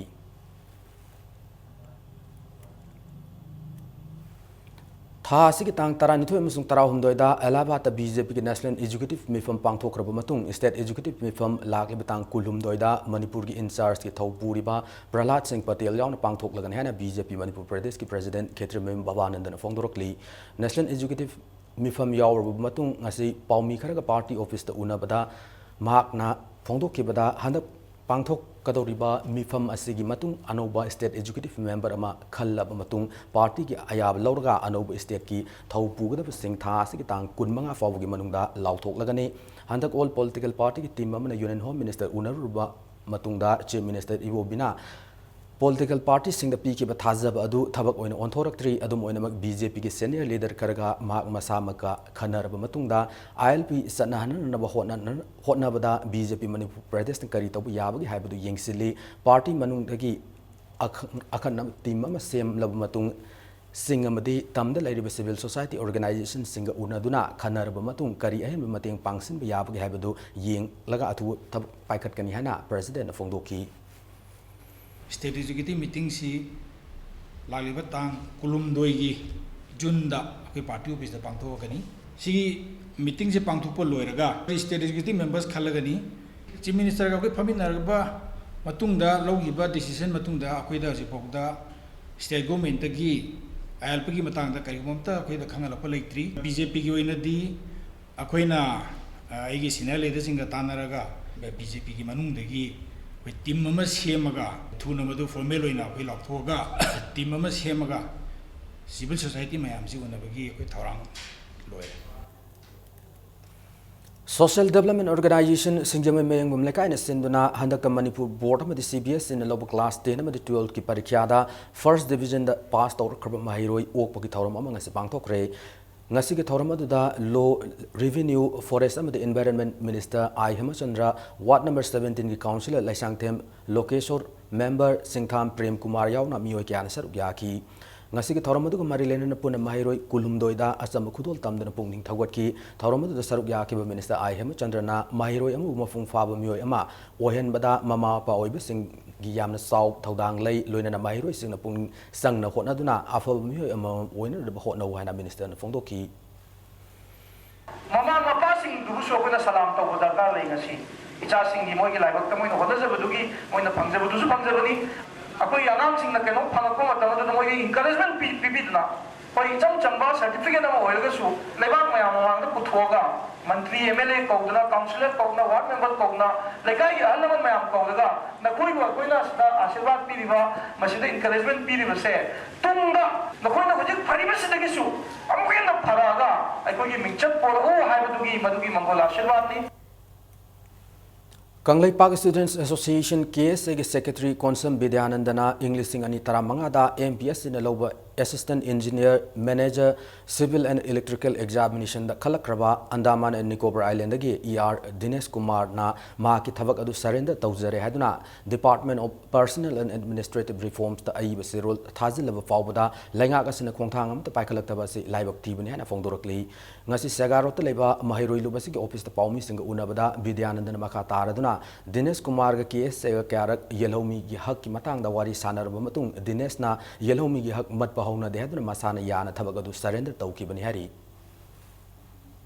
ꯊꯥ ꯑꯁꯤꯒꯤ ꯇꯥꯡ ꯇꯔꯥꯅꯤꯊꯣꯏ ꯑꯃꯁꯨꯡ ꯇꯔꯥꯍꯨꯝꯗꯣꯏꯗ ꯑꯦꯂꯥꯍꯥꯕꯥꯗꯇ BJPꯒꯤ National Executive ꯃꯤꯐꯝ ꯄꯥꯡꯊꯣꯛꯈ꯭ꯔꯕ ꯃꯇꯨꯡ, State Executive ꯃꯤꯐꯝ ꯂꯥꯛꯂꯤꯕ ꯇꯥꯡ ꯀꯨꯟꯍꯨꯝꯗꯣꯏꯗ ꯃꯅꯤꯄꯨꯔꯒꯤ in chargeꯀꯤ ꯊꯧ ꯄꯨꯔꯤꯕ ꯄ꯭ꯔꯍꯂꯥꯗ ꯁꯤꯡ ꯄꯇꯦꯜ ꯌꯥꯎꯅ ꯄꯥꯡꯊꯣꯛꯂꯒꯅꯤ ꯍꯥꯏꯅ BJP ꯃꯅꯤꯄꯨꯔ ꯄ꯭ꯔꯗꯦꯁꯀꯤ President ꯈꯦꯇ꯭ꯔꯤꯃꯌꯨꯝ ꯚꯕꯥꯅꯟꯗꯅ ꯐꯣꯡꯗꯣꯔꯛꯂꯤ꯫ National Executive ꯃꯤꯐꯝ ꯌꯥꯎꯔꯕ ꯃꯇꯨꯡ ꯉꯁꯤ ꯄꯥꯎꯃꯤ ꯈꯔꯒ party officeꯇ ꯎꯅꯕꯗ ꯃꯍꯥꯛꯅ ꯐꯣꯡꯗꯣꯛꯈꯤꯕꯗ, ꯍꯟꯗꯛ ꯄꯥꯡꯊꯣꯛꯀꯗꯧꯔꯤꯕ ꯃꯤꯐꯝ ꯑꯁꯤꯒꯤ ꯃꯇꯨꯡ ꯑꯅꯧꯕ State Executive member ꯑꯃ ꯈꯜꯂꯕ ꯃꯇꯨꯡ partyꯒꯤ ꯑꯌꯥꯕ ꯂꯧꯔꯒ ꯑꯅꯧꯕ stateꯀꯤ ꯊꯧ ꯄꯨꯒꯗꯕꯁꯤꯡ ꯊꯥ ꯑꯁꯤꯒꯤ ꯇꯥꯡ ꯀꯨꯟꯃꯉꯥ ꯐꯥꯎꯕꯒꯤ ꯃꯅꯨꯡꯗ ꯂꯥꯎꯊꯣꯛꯂꯒꯅꯤ꯫ ꯍꯟꯗꯛ all political partyꯒꯤ team ꯑꯃꯅ Union Home Minister ꯎꯅꯔꯨꯔꯕ ꯃꯇꯨꯡꯗ Chief Minister ꯏꯕꯣꯕꯤꯅ political partyꯁꯤꯡꯗ ꯄꯤꯈꯤꯕ ꯊꯥꯖꯕ ꯑꯗꯨ ꯊꯕꯛ ꯑꯣꯏꯅ ꯑꯣꯟꯊꯣꯔꯛꯇ꯭ꯔꯤ꯫ ꯑꯗꯨꯝ ꯑꯣꯏꯅꯃꯛ, BJPꯒꯤ senior leader ꯈꯔꯒ ꯃꯍꯥꯛ ꯃꯁꯥꯃꯛꯀ ꯈꯟꯅꯔꯕ ꯃꯇꯨꯡꯗ, ILP ꯆꯠꯅꯍꯟꯅꯅꯕ ꯍꯣꯠꯅ-, ꯍꯣꯠꯅꯕꯗ BJP ꯃꯅꯤꯄꯨꯔ ꯄ꯭ꯔꯗꯦꯁꯅ ꯀꯔꯤ ꯇꯧꯕ ꯌꯥꯕꯒꯦ ꯍꯥꯏꯕꯗꯨ ꯌꯦꯡꯁꯤꯜꯂꯤ꯫ Party ꯃꯅꯨꯡꯗꯒꯤ ꯑꯈ-, ꯑꯈꯟꯅꯕ team ꯑꯃ ꯁꯦꯝꯂꯕ ꯃꯇꯨꯡ, ꯁꯤꯡ ꯑꯃꯗꯤ ꯇꯝꯗ ꯂꯩꯔꯤꯕ civil society organizationꯁꯤꯡꯒ ꯎꯅꯗꯨꯅ ꯈꯟꯅꯔꯕ ꯃꯇꯨꯡ, ꯀꯔꯤ ꯑꯍꯦꯟꯕ ꯃꯇꯦꯡ ꯄꯥꯡꯁꯤꯟꯕ ꯌꯥꯕꯒꯦ ꯍꯥꯏꯕꯗꯨ ꯌꯦꯡꯂꯒ ꯑꯊꯨꯕ ꯊꯕꯛ ꯄꯥꯏꯈꯠꯀꯅꯤ ꯍꯥꯏꯅ Presidentꯅ ꯐꯣꯡꯗꯣꯛꯈꯤ꯫ State Executive meetingꯁꯤ ꯂꯥꯛꯂꯤꯕ ꯇꯥꯡ ꯀꯨꯟꯍꯨꯝꯗꯣꯏꯒꯤ Juneꯗ ꯑꯩꯈꯣꯏ party officeꯇ ꯄꯥꯡꯊꯣꯛꯀꯅꯤ꯫ ꯁꯤꯒꯤ meetingꯁꯦ ꯄꯥꯡꯊꯣꯛꯄ ꯂꯣꯏꯔꯒ State Executive members ꯈꯜꯂꯒꯅꯤ꯫ Chief Ministerꯒ ꯑꯩꯈꯣꯏ ꯐꯝꯃꯤꯟꯅꯔꯕ ꯃꯇꯨꯡꯗ ꯂꯧꯈꯤꯕ decision ꯃꯇꯨꯡꯗ ꯑꯩꯈꯣꯏꯗ ꯍꯧꯖꯤꯛ ꯐꯥꯎꯕꯗ ꯁ꯭ꯇꯦꯠ ꯒꯣꯔꯃꯦꯟꯠꯇꯒꯤ ꯑꯥꯏ ꯑꯦꯜ ꯄꯤꯒꯤ ꯃꯇꯥꯡꯗ ꯀꯔꯤꯒꯨꯝꯕ ꯑꯝꯇ ꯑꯩꯈꯣꯏꯗ ꯈꯪꯍꯜꯂꯛꯄ ꯂꯩꯇ꯭ꯔꯤ꯫ ꯕꯤ ꯖꯦ ꯄꯤꯒꯤ ꯑꯣꯏꯅꯗꯤ ꯑꯩꯈꯣꯏꯅ, ꯑ, ꯑꯩꯒꯤ ꯁꯤꯅꯤꯌꯔ ꯂꯤꯗꯔꯁꯤꯡꯒ ꯇꯥꯟꯅꯔꯒ ꯕꯤ ꯖꯦ ꯄꯤꯒꯤ ꯃꯅꯨꯡꯗꯒꯤ ꯑꯩꯈꯣꯏ ꯇꯤꯝ ꯑꯃ ꯁꯦꯝꯃꯒ ꯊꯨꯅ ꯃꯗꯨ ꯐꯣꯔꯃꯦꯜ ꯑꯣꯏꯅ ꯑꯩꯈꯣꯏ ꯂꯥꯎꯊꯣꯛꯑꯒ ꯇꯤꯝ ꯑꯃ ꯁꯦꯝꯃꯒ ꯁꯤꯚꯤꯜ ꯁꯣꯁꯥꯏꯇꯤ ꯃꯌꯥꯝꯁꯤ ꯎꯅꯕꯒꯤ ꯑꯩꯈꯣꯏ ꯊꯧꯔꯥꯡ ꯂꯣꯏꯔꯦ꯫ Social Development Organization ꯁꯤꯡꯖꯃꯩ ꯃꯌꯦꯡꯕꯝ ꯂꯩꯀꯥꯏꯅ ꯁꯤꯟꯗꯨꯅ ꯍꯟꯗꯛꯇ ꯃꯅꯤꯄꯨꯔ ꯕꯣꯔꯗ ꯑꯃꯗꯤ ꯁꯤ ꯕꯤ ꯑꯦꯁ ꯏꯅ ꯂꯧꯕ ꯀ꯭ꯂꯥꯁ ꯇꯦꯟ ꯑꯃꯗꯤ ꯇꯨꯋꯦꯜꯐꯀꯤ ꯄꯔꯤꯈ꯭ꯌꯥꯗ ꯐꯥꯔꯁ ꯗꯤꯕꯤꯖꯟꯗ ꯄꯥꯁ ꯇꯧꯔꯛꯈ꯭ꯔꯕ ꯃꯍꯩꯔꯣꯏ ꯑꯣꯛꯄꯒꯤ ꯊꯧꯔꯝ ꯑꯃ ꯉꯁꯤ ꯄꯥꯡꯊꯣꯛꯈ꯭ꯔꯦ꯫ ꯉꯁꯤꯒꯤ ꯊꯧꯔꯝ ꯑꯗꯨꯗ ꯂꯣ, ꯔꯦꯚꯤꯅ꯭ꯌꯨ, ꯐꯣꯔꯦꯁ ꯑꯃꯗꯤ environment minister I Hemchandra, ward number ꯁꯚꯦꯟꯇꯤꯟꯒꯤ ꯀꯥꯎꯟꯁꯤꯂꯔ ꯂꯩꯁꯥꯡꯊꯦꯝ ꯂꯣꯀꯦꯁꯣꯔ, ꯃꯦꯝꯕꯔ ꯁꯤꯡꯊꯥꯝ ꯄ꯭ꯔꯦꯝ ꯀꯨꯃꯥꯔ ꯌꯥꯎꯅ ꯃꯤꯑꯣꯏ ꯀꯌꯥꯅ ꯁꯔꯨꯛ ꯌꯥꯈꯤ꯫ ꯉꯁꯤꯒꯤ ꯊꯧꯔꯝ ꯑꯗꯨꯒ ꯃꯔꯤ ꯂꯩꯅꯅ ꯄꯨꯟꯅ ꯃꯍꯩꯔꯣꯏ ꯀꯨꯟꯍꯨꯝꯗꯣꯏꯗ ꯑꯆꯝꯕ ꯈꯨꯗꯣꯜ ꯇꯝꯗꯨꯅ ꯄꯨꯛꯅꯤꯡ ꯊꯧꯒꯠꯈꯤ꯫ ꯊꯧꯔꯝ ꯑꯗꯨꯗ ꯁꯔꯨꯛ ꯌꯥꯈꯤꯕ ꯃꯤꯅꯤꯁꯇꯔ ꯑꯥꯏ ꯍꯦꯃꯆꯟꯗ꯭ꯔꯅ ꯃꯍꯩꯔꯣꯏ ꯑꯃꯕꯨ ꯃꯄꯨꯡ ꯐꯥꯕ ꯃꯤꯑꯣꯏ ꯑꯃ ꯑꯣꯏꯍꯟꯕꯗ ꯃꯃꯥ ꯃꯄꯥ ꯑꯣꯏꯕꯁꯤꯡꯒꯤ ꯌꯥꯝꯅ ꯆꯥꯎ ꯊꯧꯗꯥꯡ ꯂꯩ, ꯂꯣꯏꯅꯅ ꯃꯍꯩꯔꯣꯏꯁꯤꯡꯅ ꯄꯨꯛꯅꯤꯡ ꯆꯪꯅ ꯍꯣꯠꯅꯗꯨꯅ ꯑꯐꯕ ꯃꯤꯑꯣꯏ ꯑꯃꯃꯝ ꯑꯣꯏꯅꯅꯕ ꯍꯣꯠꯅꯧ ꯍꯥꯏꯅ ꯃꯤꯅꯤꯁꯇꯔꯅ ꯐꯣꯡꯗꯣꯛꯈꯤ꯫ ꯃꯃꯥ ꯃꯄꯥꯁꯤꯡꯗꯨꯕꯨꯁꯨ ꯑꯩꯈꯣꯏꯅ ꯁꯂꯥꯝ ꯇꯧꯕ ꯗꯔꯀꯥꯔ ꯂꯩ꯫ ꯉꯁꯤ ꯏꯆꯥꯁꯤꯡꯒꯤ ꯃꯣꯏꯒꯤ ꯂꯥꯏꯕꯛꯇ ꯃꯣꯏꯅ ꯍꯣꯠꯅꯖꯕꯗꯨꯒꯤ ꯃꯣꯏꯅ ꯐꯪꯖꯕꯗꯨꯁꯨ ꯐꯪꯖꯕꯅꯤ꯫ ꯑꯩꯈꯣꯏꯒꯤ ꯑꯉꯥꯡꯁꯤꯡꯅ ꯀꯩꯅꯣꯝ ꯐꯪꯉꯛꯄ ꯃꯇꯝ ꯑꯗꯨꯗ ꯃꯣꯏꯒꯤ ꯏꯟꯀꯔꯦꯖꯃꯦꯟ ꯄꯤ-, ꯄꯤꯕꯤꯗꯨꯅ, ꯍꯣꯏ, ꯏꯆꯝ ꯆꯝꯕ ꯁꯔꯇꯤꯐꯤꯀꯦꯠ ꯑꯃ ꯑꯣꯏꯔꯒꯁꯨ ꯂꯩꯕꯥꯛ ꯃꯌꯥꯝ ꯃꯃꯥꯡꯗ ꯄꯨꯊꯣꯛꯑꯒ ꯃꯟꯇ꯭ꯔꯤ, ꯑꯦꯝ ꯑꯦꯜ ꯑꯦ ꯀꯧꯗꯅ, ꯀꯥꯎꯟꯁꯤꯂꯔ ꯀꯧꯗꯅ, ꯋꯥꯔꯗ ꯃꯦꯝꯕꯔ ꯀꯧꯗꯅ, ꯂꯩꯀꯥꯏꯒꯤ ꯑꯍꯜ ꯂꯃꯟ ꯃꯌꯥꯝ ꯀꯧꯔꯒ ꯅꯈꯣꯏꯕꯨ ꯑꯩꯈꯣꯏꯅ ꯑꯁꯤꯗ ꯑꯥꯁꯤꯔꯕꯥꯗ ꯄꯤꯔꯤꯕ, ꯃꯁꯤꯗ ꯏꯟꯀꯔꯦꯖꯃꯦꯟ ꯄꯤꯔꯤꯕꯁꯦ ꯇꯨꯡꯗ ꯅꯈꯣꯏꯅ ꯍꯧꯖꯤꯛ ꯐꯔꯤꯕꯁꯤꯗꯒꯤꯁꯨ ꯑꯃꯨꯛ ꯍꯦꯟꯅ ꯐꯔꯛꯑꯒ ꯑꯩꯈꯣꯏꯒꯤ ꯃꯤꯡꯆꯠ ꯄꯣꯔꯛꯎ ꯍꯥꯏꯕꯗꯨꯒꯤ ꯃꯗꯨꯒꯤ ꯃꯪꯒꯣꯜ ꯑꯥꯁꯤꯔꯕꯥꯗꯅꯤ꯫ ꯀꯪꯂꯩꯄꯥꯛ Students Association, ꯀꯦ ꯑꯦꯁ ꯑꯦꯒꯤ ꯁꯦꯀ꯭ꯔꯦꯇꯔꯤ ꯀꯣꯟꯁꯝ ꯕꯤꯗ꯭ꯌꯥꯅꯟꯗꯅ ꯏꯪ ꯂꯤꯁꯤꯡ ꯑꯅꯤ ꯇꯔꯥꯃꯉꯥꯗ ꯑꯦꯝ ꯄꯤ ꯑꯦꯁ ꯁꯤꯅ ꯂꯧꯕ Assistant Engineer, Manager, Civil and Electrical Examinationꯗ ꯈꯜꯂꯛꯈ꯭ꯔꯕ ꯑꯟꯗꯥꯃꯥꯟ ꯑꯦꯟ ꯅꯤꯀꯣꯕꯔ ꯑꯥꯏꯂꯦꯟꯗꯒꯤ ꯏ ꯑꯥꯔ ꯗꯤꯅꯦꯁ ꯀꯨꯃꯥꯔꯅ ꯃꯍꯥꯛꯀꯤ ꯊꯕꯛ ꯑꯗꯨ surrender ꯇꯧꯖꯔꯦ ꯍꯥꯏꯗꯨꯅ Department of Personnel and Administrative Reformsꯇ ꯑꯏꯕ ꯆꯦꯔꯣꯜ ꯊꯥꯖꯤꯜꯂꯕ ꯐꯥꯎꯕꯗ ꯂꯩꯉꯥꯛ ꯑꯁꯤꯅ ꯈꯣꯡꯊꯥꯡ ꯑꯃꯠꯇ ꯄꯥꯏꯈꯠꯂꯛꯇꯕ ꯑꯁꯤ ꯂꯥꯏꯕꯛ ꯊꯤꯕꯅꯤ ꯍꯥꯏꯅ ꯐꯣꯡꯗꯣꯔꯛꯂꯤ꯫ ꯉꯁꯤ ꯁꯦꯒꯥꯔꯣꯠꯇ ꯂꯩꯕ ꯃꯍꯩꯔꯣꯏ ꯂꯨꯞ ꯑꯁꯤꯒꯤ ꯑꯣꯐꯤꯁꯇ ꯄꯥꯎꯃꯤꯁꯤꯡꯒ ꯎꯅꯕꯗ ꯕꯤꯗ꯭ꯌꯥꯅꯟꯗꯅ ꯃꯈꯥ ꯇꯥꯔꯗꯨꯅ ꯗꯤꯅꯦꯁ ꯀꯨꯃꯥꯔꯒ ꯀꯦ ꯑꯦꯁ ꯑꯦꯒ ꯀꯌꯥꯔꯛ ꯌꯦꯜꯍꯧꯃꯤꯒꯤ ꯍꯛꯀꯤ ꯃꯇꯥꯡꯗ ꯋꯥꯔꯤ ꯁꯥꯟꯅꯔꯕ ꯃꯇꯨꯡ ꯗꯤꯅꯦꯁꯅ ꯌꯦꯜꯍꯧꯃꯤꯒꯤ ꯍꯛ ꯃꯠꯄ ꯍꯧꯅꯗꯦ ꯍꯥꯏꯗꯨꯅ ꯃꯁꯥꯅ ꯌꯥꯅ ꯊꯕꯛ ꯑꯗꯨ surrender ꯇꯧꯈꯤꯕꯅꯤ ꯍꯥꯏꯔꯤ꯫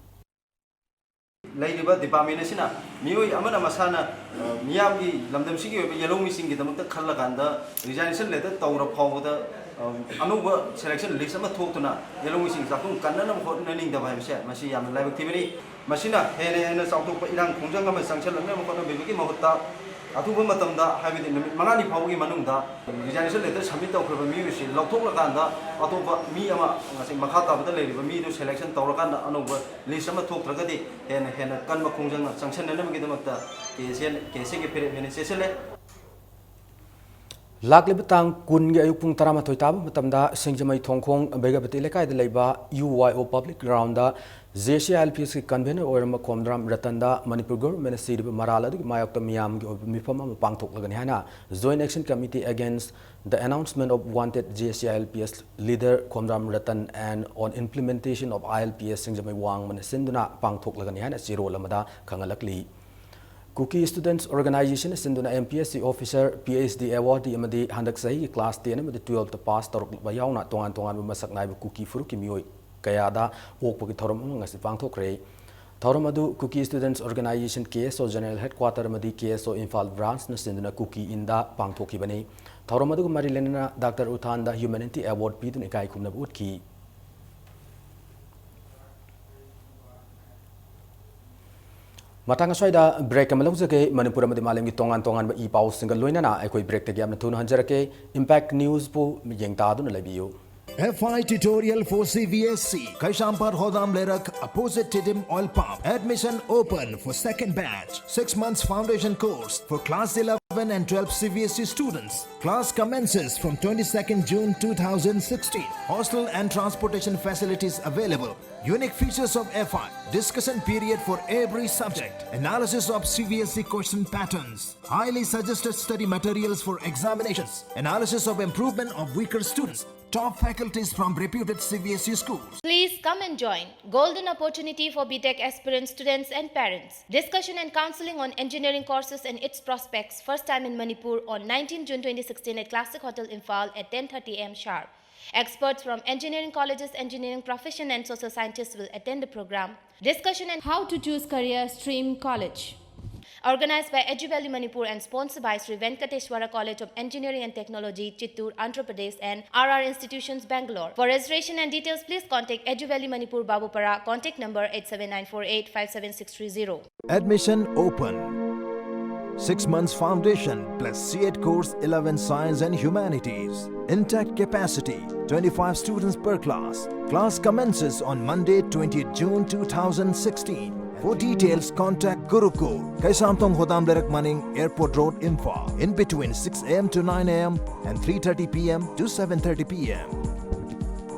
ꯂꯩꯔꯤꯕ department ꯑꯁꯤꯅ ꯃꯤꯑꯣꯏ ꯑꯃꯅ ꯃꯁꯥꯅ, ꯑ, ꯃꯤꯌꯥꯝꯒꯤ ꯂꯝꯗꯝꯁꯤꯒꯤ ꯑꯣꯏꯕ ꯌꯦꯜꯍꯧꯃꯤꯁꯤꯡꯒꯤꯗꯃꯛꯇ ꯈꯜꯂꯀꯥꯟꯗ resignation letter ꯇꯧꯔ ꯐꯥꯎꯕꯗ ꯑꯅꯧꯕ selection list ꯑꯃ ꯊꯣꯛꯇꯨꯅ ꯌꯦꯜꯍꯧꯃꯤꯁꯤꯡ ꯆꯥꯛꯈꯨꯝ ꯀꯟꯅꯅꯕ ꯍꯣꯠꯅꯅꯤꯡꯗꯕ ꯍꯥꯏꯕꯁꯦ ꯃꯁꯤ ꯌꯥꯝꯅ ꯂꯥꯏꯕꯛ ꯊꯤꯕꯅꯤ꯫ ꯃꯁꯤꯅ ꯍꯦꯟꯅ ꯍꯦꯟꯅ ꯆꯥꯎꯊꯣꯛꯄ ꯏꯔꯥꯡ ꯈꯣꯡꯖꯪ ꯑꯃ ꯆꯪꯁꯤꯜꯂꯛꯅꯕ ꯍꯣꯠꯅꯕꯤꯕꯒꯤ ꯃꯍꯨꯠꯇ, ꯑꯊꯨꯕ ꯃꯇꯝꯗ, ꯍꯥꯏꯕꯗꯤ ꯅꯨꯃꯤꯠ ꯃꯉꯥꯅꯤ ꯐꯥꯎꯕꯒꯤ ꯃꯅꯨꯡꯗ resignation letter submit ꯇꯧꯈ꯭ꯔꯕ ꯃꯤꯑꯣꯏꯁꯤ ꯂꯧꯊꯣꯛꯂꯀꯥꯟꯗ ꯑꯇꯣꯞꯄ ꯃꯤ ꯑꯃ, ꯉꯁꯤ ꯃꯈꯥ ꯇꯥꯕꯗ ꯂꯩꯔꯤꯕ ꯃꯤꯗꯨ selection ꯇꯧꯔꯀꯥꯟꯗ ꯑꯅꯧꯕ list ꯑꯃ ꯊꯣꯛꯇ꯭ꯔꯒꯗꯤ ꯍꯦꯟꯅ ꯍꯦꯟꯅ ꯀꯟꯕ ꯈꯣꯡꯖꯪꯅ ꯆꯪꯁꯤꯟꯅꯅꯕꯒꯤꯗꯃꯛꯇ ꯀꯦ ꯑꯦꯁ ꯑꯦꯟ, ꯀꯦ ꯑꯦꯁ ꯑꯦꯒꯤ ꯐꯤꯔꯦꯞ ꯍꯦꯟꯅ ꯆꯦꯠꯁꯤꯜꯂꯦ꯫ ꯂꯥꯛꯂꯤꯕ ꯇꯥꯡ ꯀꯨꯟꯒꯤ ꯑꯌꯨꯛ ꯄꯨꯡ ꯇꯔꯥꯃꯥꯊꯣꯏ ꯇꯥꯕ ꯃꯇꯝꯗ ꯁꯤꯡꯖꯃꯩ ꯊꯣꯡꯈꯣꯡ ꯕꯦꯒꯕꯇꯤ ꯂꯩꯀꯥꯏꯗ ꯂꯩꯕ U Y O public ground J S A I L P ꯑꯦꯁꯀꯤ ꯀꯟꯚꯦꯅꯔ ꯑꯣꯏꯔꯝꯕ ꯈꯣꯝꯗ꯭ꯔꯥꯝ ꯔꯇꯟꯗ ꯃꯅꯤꯄꯨꯔ ꯒꯣꯚꯔꯟꯃꯦꯟꯠꯅ ꯁꯤꯔꯤꯕ ꯃꯔꯥꯜ ꯑꯗꯨꯒꯤ ꯃꯥꯌꯣꯛꯇ ꯃꯤꯌꯥꯝꯒꯤ ꯑꯣꯏꯕ ꯃꯤꯐꯝ ꯑꯃ ꯄꯥꯡꯊꯣꯛꯂꯒꯅꯤ ꯍꯥꯏꯅ Joint Action Committee Against the Announcement of Wanted J S A I L P S Leader Khomram Ratan and on Implementation of I L P S ꯁꯤꯡꯖꯃꯩ ꯋꯥꯡꯃꯅ ꯁꯤꯟꯗꯨꯅ ꯄꯥꯡꯊꯣꯛꯂꯒꯅꯤ ꯍꯥꯏꯅ ꯆꯦꯔꯣꯜ ꯑꯃꯗ ꯈꯪꯍꯜꯂꯛꯂꯤ꯫ Kuki Students Organization ꯁꯤꯟꯗꯨꯅ M P S C officer, P H D awardee ꯑꯃꯗꯤ ꯍꯟꯗꯛ ꯆꯍꯤꯒꯤ class ten ꯑꯃꯗꯤ twelfth pass ꯇꯧꯔꯛꯂꯕ ꯌꯥꯎꯅ ꯇꯣꯉꯥꯟ ꯇꯣꯉꯥꯟꯕ ꯃꯁꯛ ꯅꯥꯏꯕ ꯀꯨꯀꯤ ꯐꯨꯔꯨꯞꯀꯤ ꯃꯤꯑꯣꯏ ꯀꯌꯥꯗ ꯑꯣꯛꯄꯒꯤ ꯊꯧꯔꯝ ꯑꯃ ꯉꯁꯤ ꯄꯥꯡꯊꯣꯛꯈ꯭ꯔꯦ꯫ ꯊꯧꯔꯝ ꯑꯗꯨ Kuki Students Organisation K S O General Headquarter ꯑꯃꯗꯤ K S O Imphal Branchꯅ ꯁꯤꯟꯗꯨꯅ ꯀꯨꯀꯤ ꯏꯟꯗ ꯄꯥꯡꯊꯣꯛꯈꯤꯕꯅꯤ꯫ ꯊꯧꯔꯝ ꯑꯗꯨꯒ ꯃꯔꯤ ꯂꯩꯅꯅ ꯗꯥꯛꯇꯔ ꯎꯊꯥꯟꯗ Humanity Award ꯄꯤꯗꯨꯅ ꯏꯀꯥꯏ ꯈꯨꯝꯅꯕ ꯎꯠꯈꯤ꯫ ꯃꯇꯥꯡ ꯑꯁ꯭ꯋꯥꯏꯗ break ꯑꯃ ꯂꯧꯖꯒꯦ꯫ ꯃꯅꯤꯄꯨꯔ ꯑꯃꯗꯤ ꯃꯥꯂꯦꯝꯒꯤ ꯇꯣꯉꯥꯟ ꯇꯣꯉꯥꯟꯕ ꯏ ꯄꯥꯎꯁꯤꯡꯒ ꯂꯣꯏꯅꯅ ꯑꯩꯈꯣꯏ breakꯇꯒꯤ ꯌꯥꯝꯅ ꯊꯨꯅ ꯍꯟꯖꯔꯛꯀꯦ꯫ Impact Newsꯄꯨ ꯃꯤꯠꯌꯦꯡ ꯇꯥꯗꯨꯅ ꯂꯩꯕꯤꯌꯨ꯫ F I tutorial for C B S E, Kaishampar Hodam Lerak, opposite Tiddim Oil Pump. Admission open for second batch. Six months foundation course for class eleven and twelve C B S E students. Class commences from twenty-second June two thousand sixteen. Hostel and transportation facilities available. Unique features of F I: discussion period for every subject, analysis of C B S E question patterns, highly suggested study materials for examinations, analysis of improvement of weaker students, top faculties from reputed C B S E schools. Please come and join. Golden opportunity for B Tech aspirant students and parents. Discussion and counseling on engineering courses and its prospects, first time in Manipur, on nineteenth June twenty sixteen at Classic Hotel Imphal at ten thirty A M sharp. Experts from engineering colleges, engineering profession and social scientists will attend the program. Discussion and how to choose career, stream, college. Organized by Edu Valley Manipur and sponsored by Sri Venkateshwara College of Engineering and Technology, Chittoor, Andhra Pradesh, and R R Institutions, Bangalore. For registration and details, please contact Edu Valley Manipur, Babupara. Contact number eight seven nine four eight five seven six three zero. Admission open. Six months foundation plus C E T course, eleven Science and Humanities. Intact capacity, twenty-five students per class. Class commences on Monday, twentieth June two thousand sixteen. For details, contact Gurukul, Kaisamthong Khodam Leirak Maning, Airport Road, Imphal, in between six a m to nine a m and three thirty p m to seven thirty p m.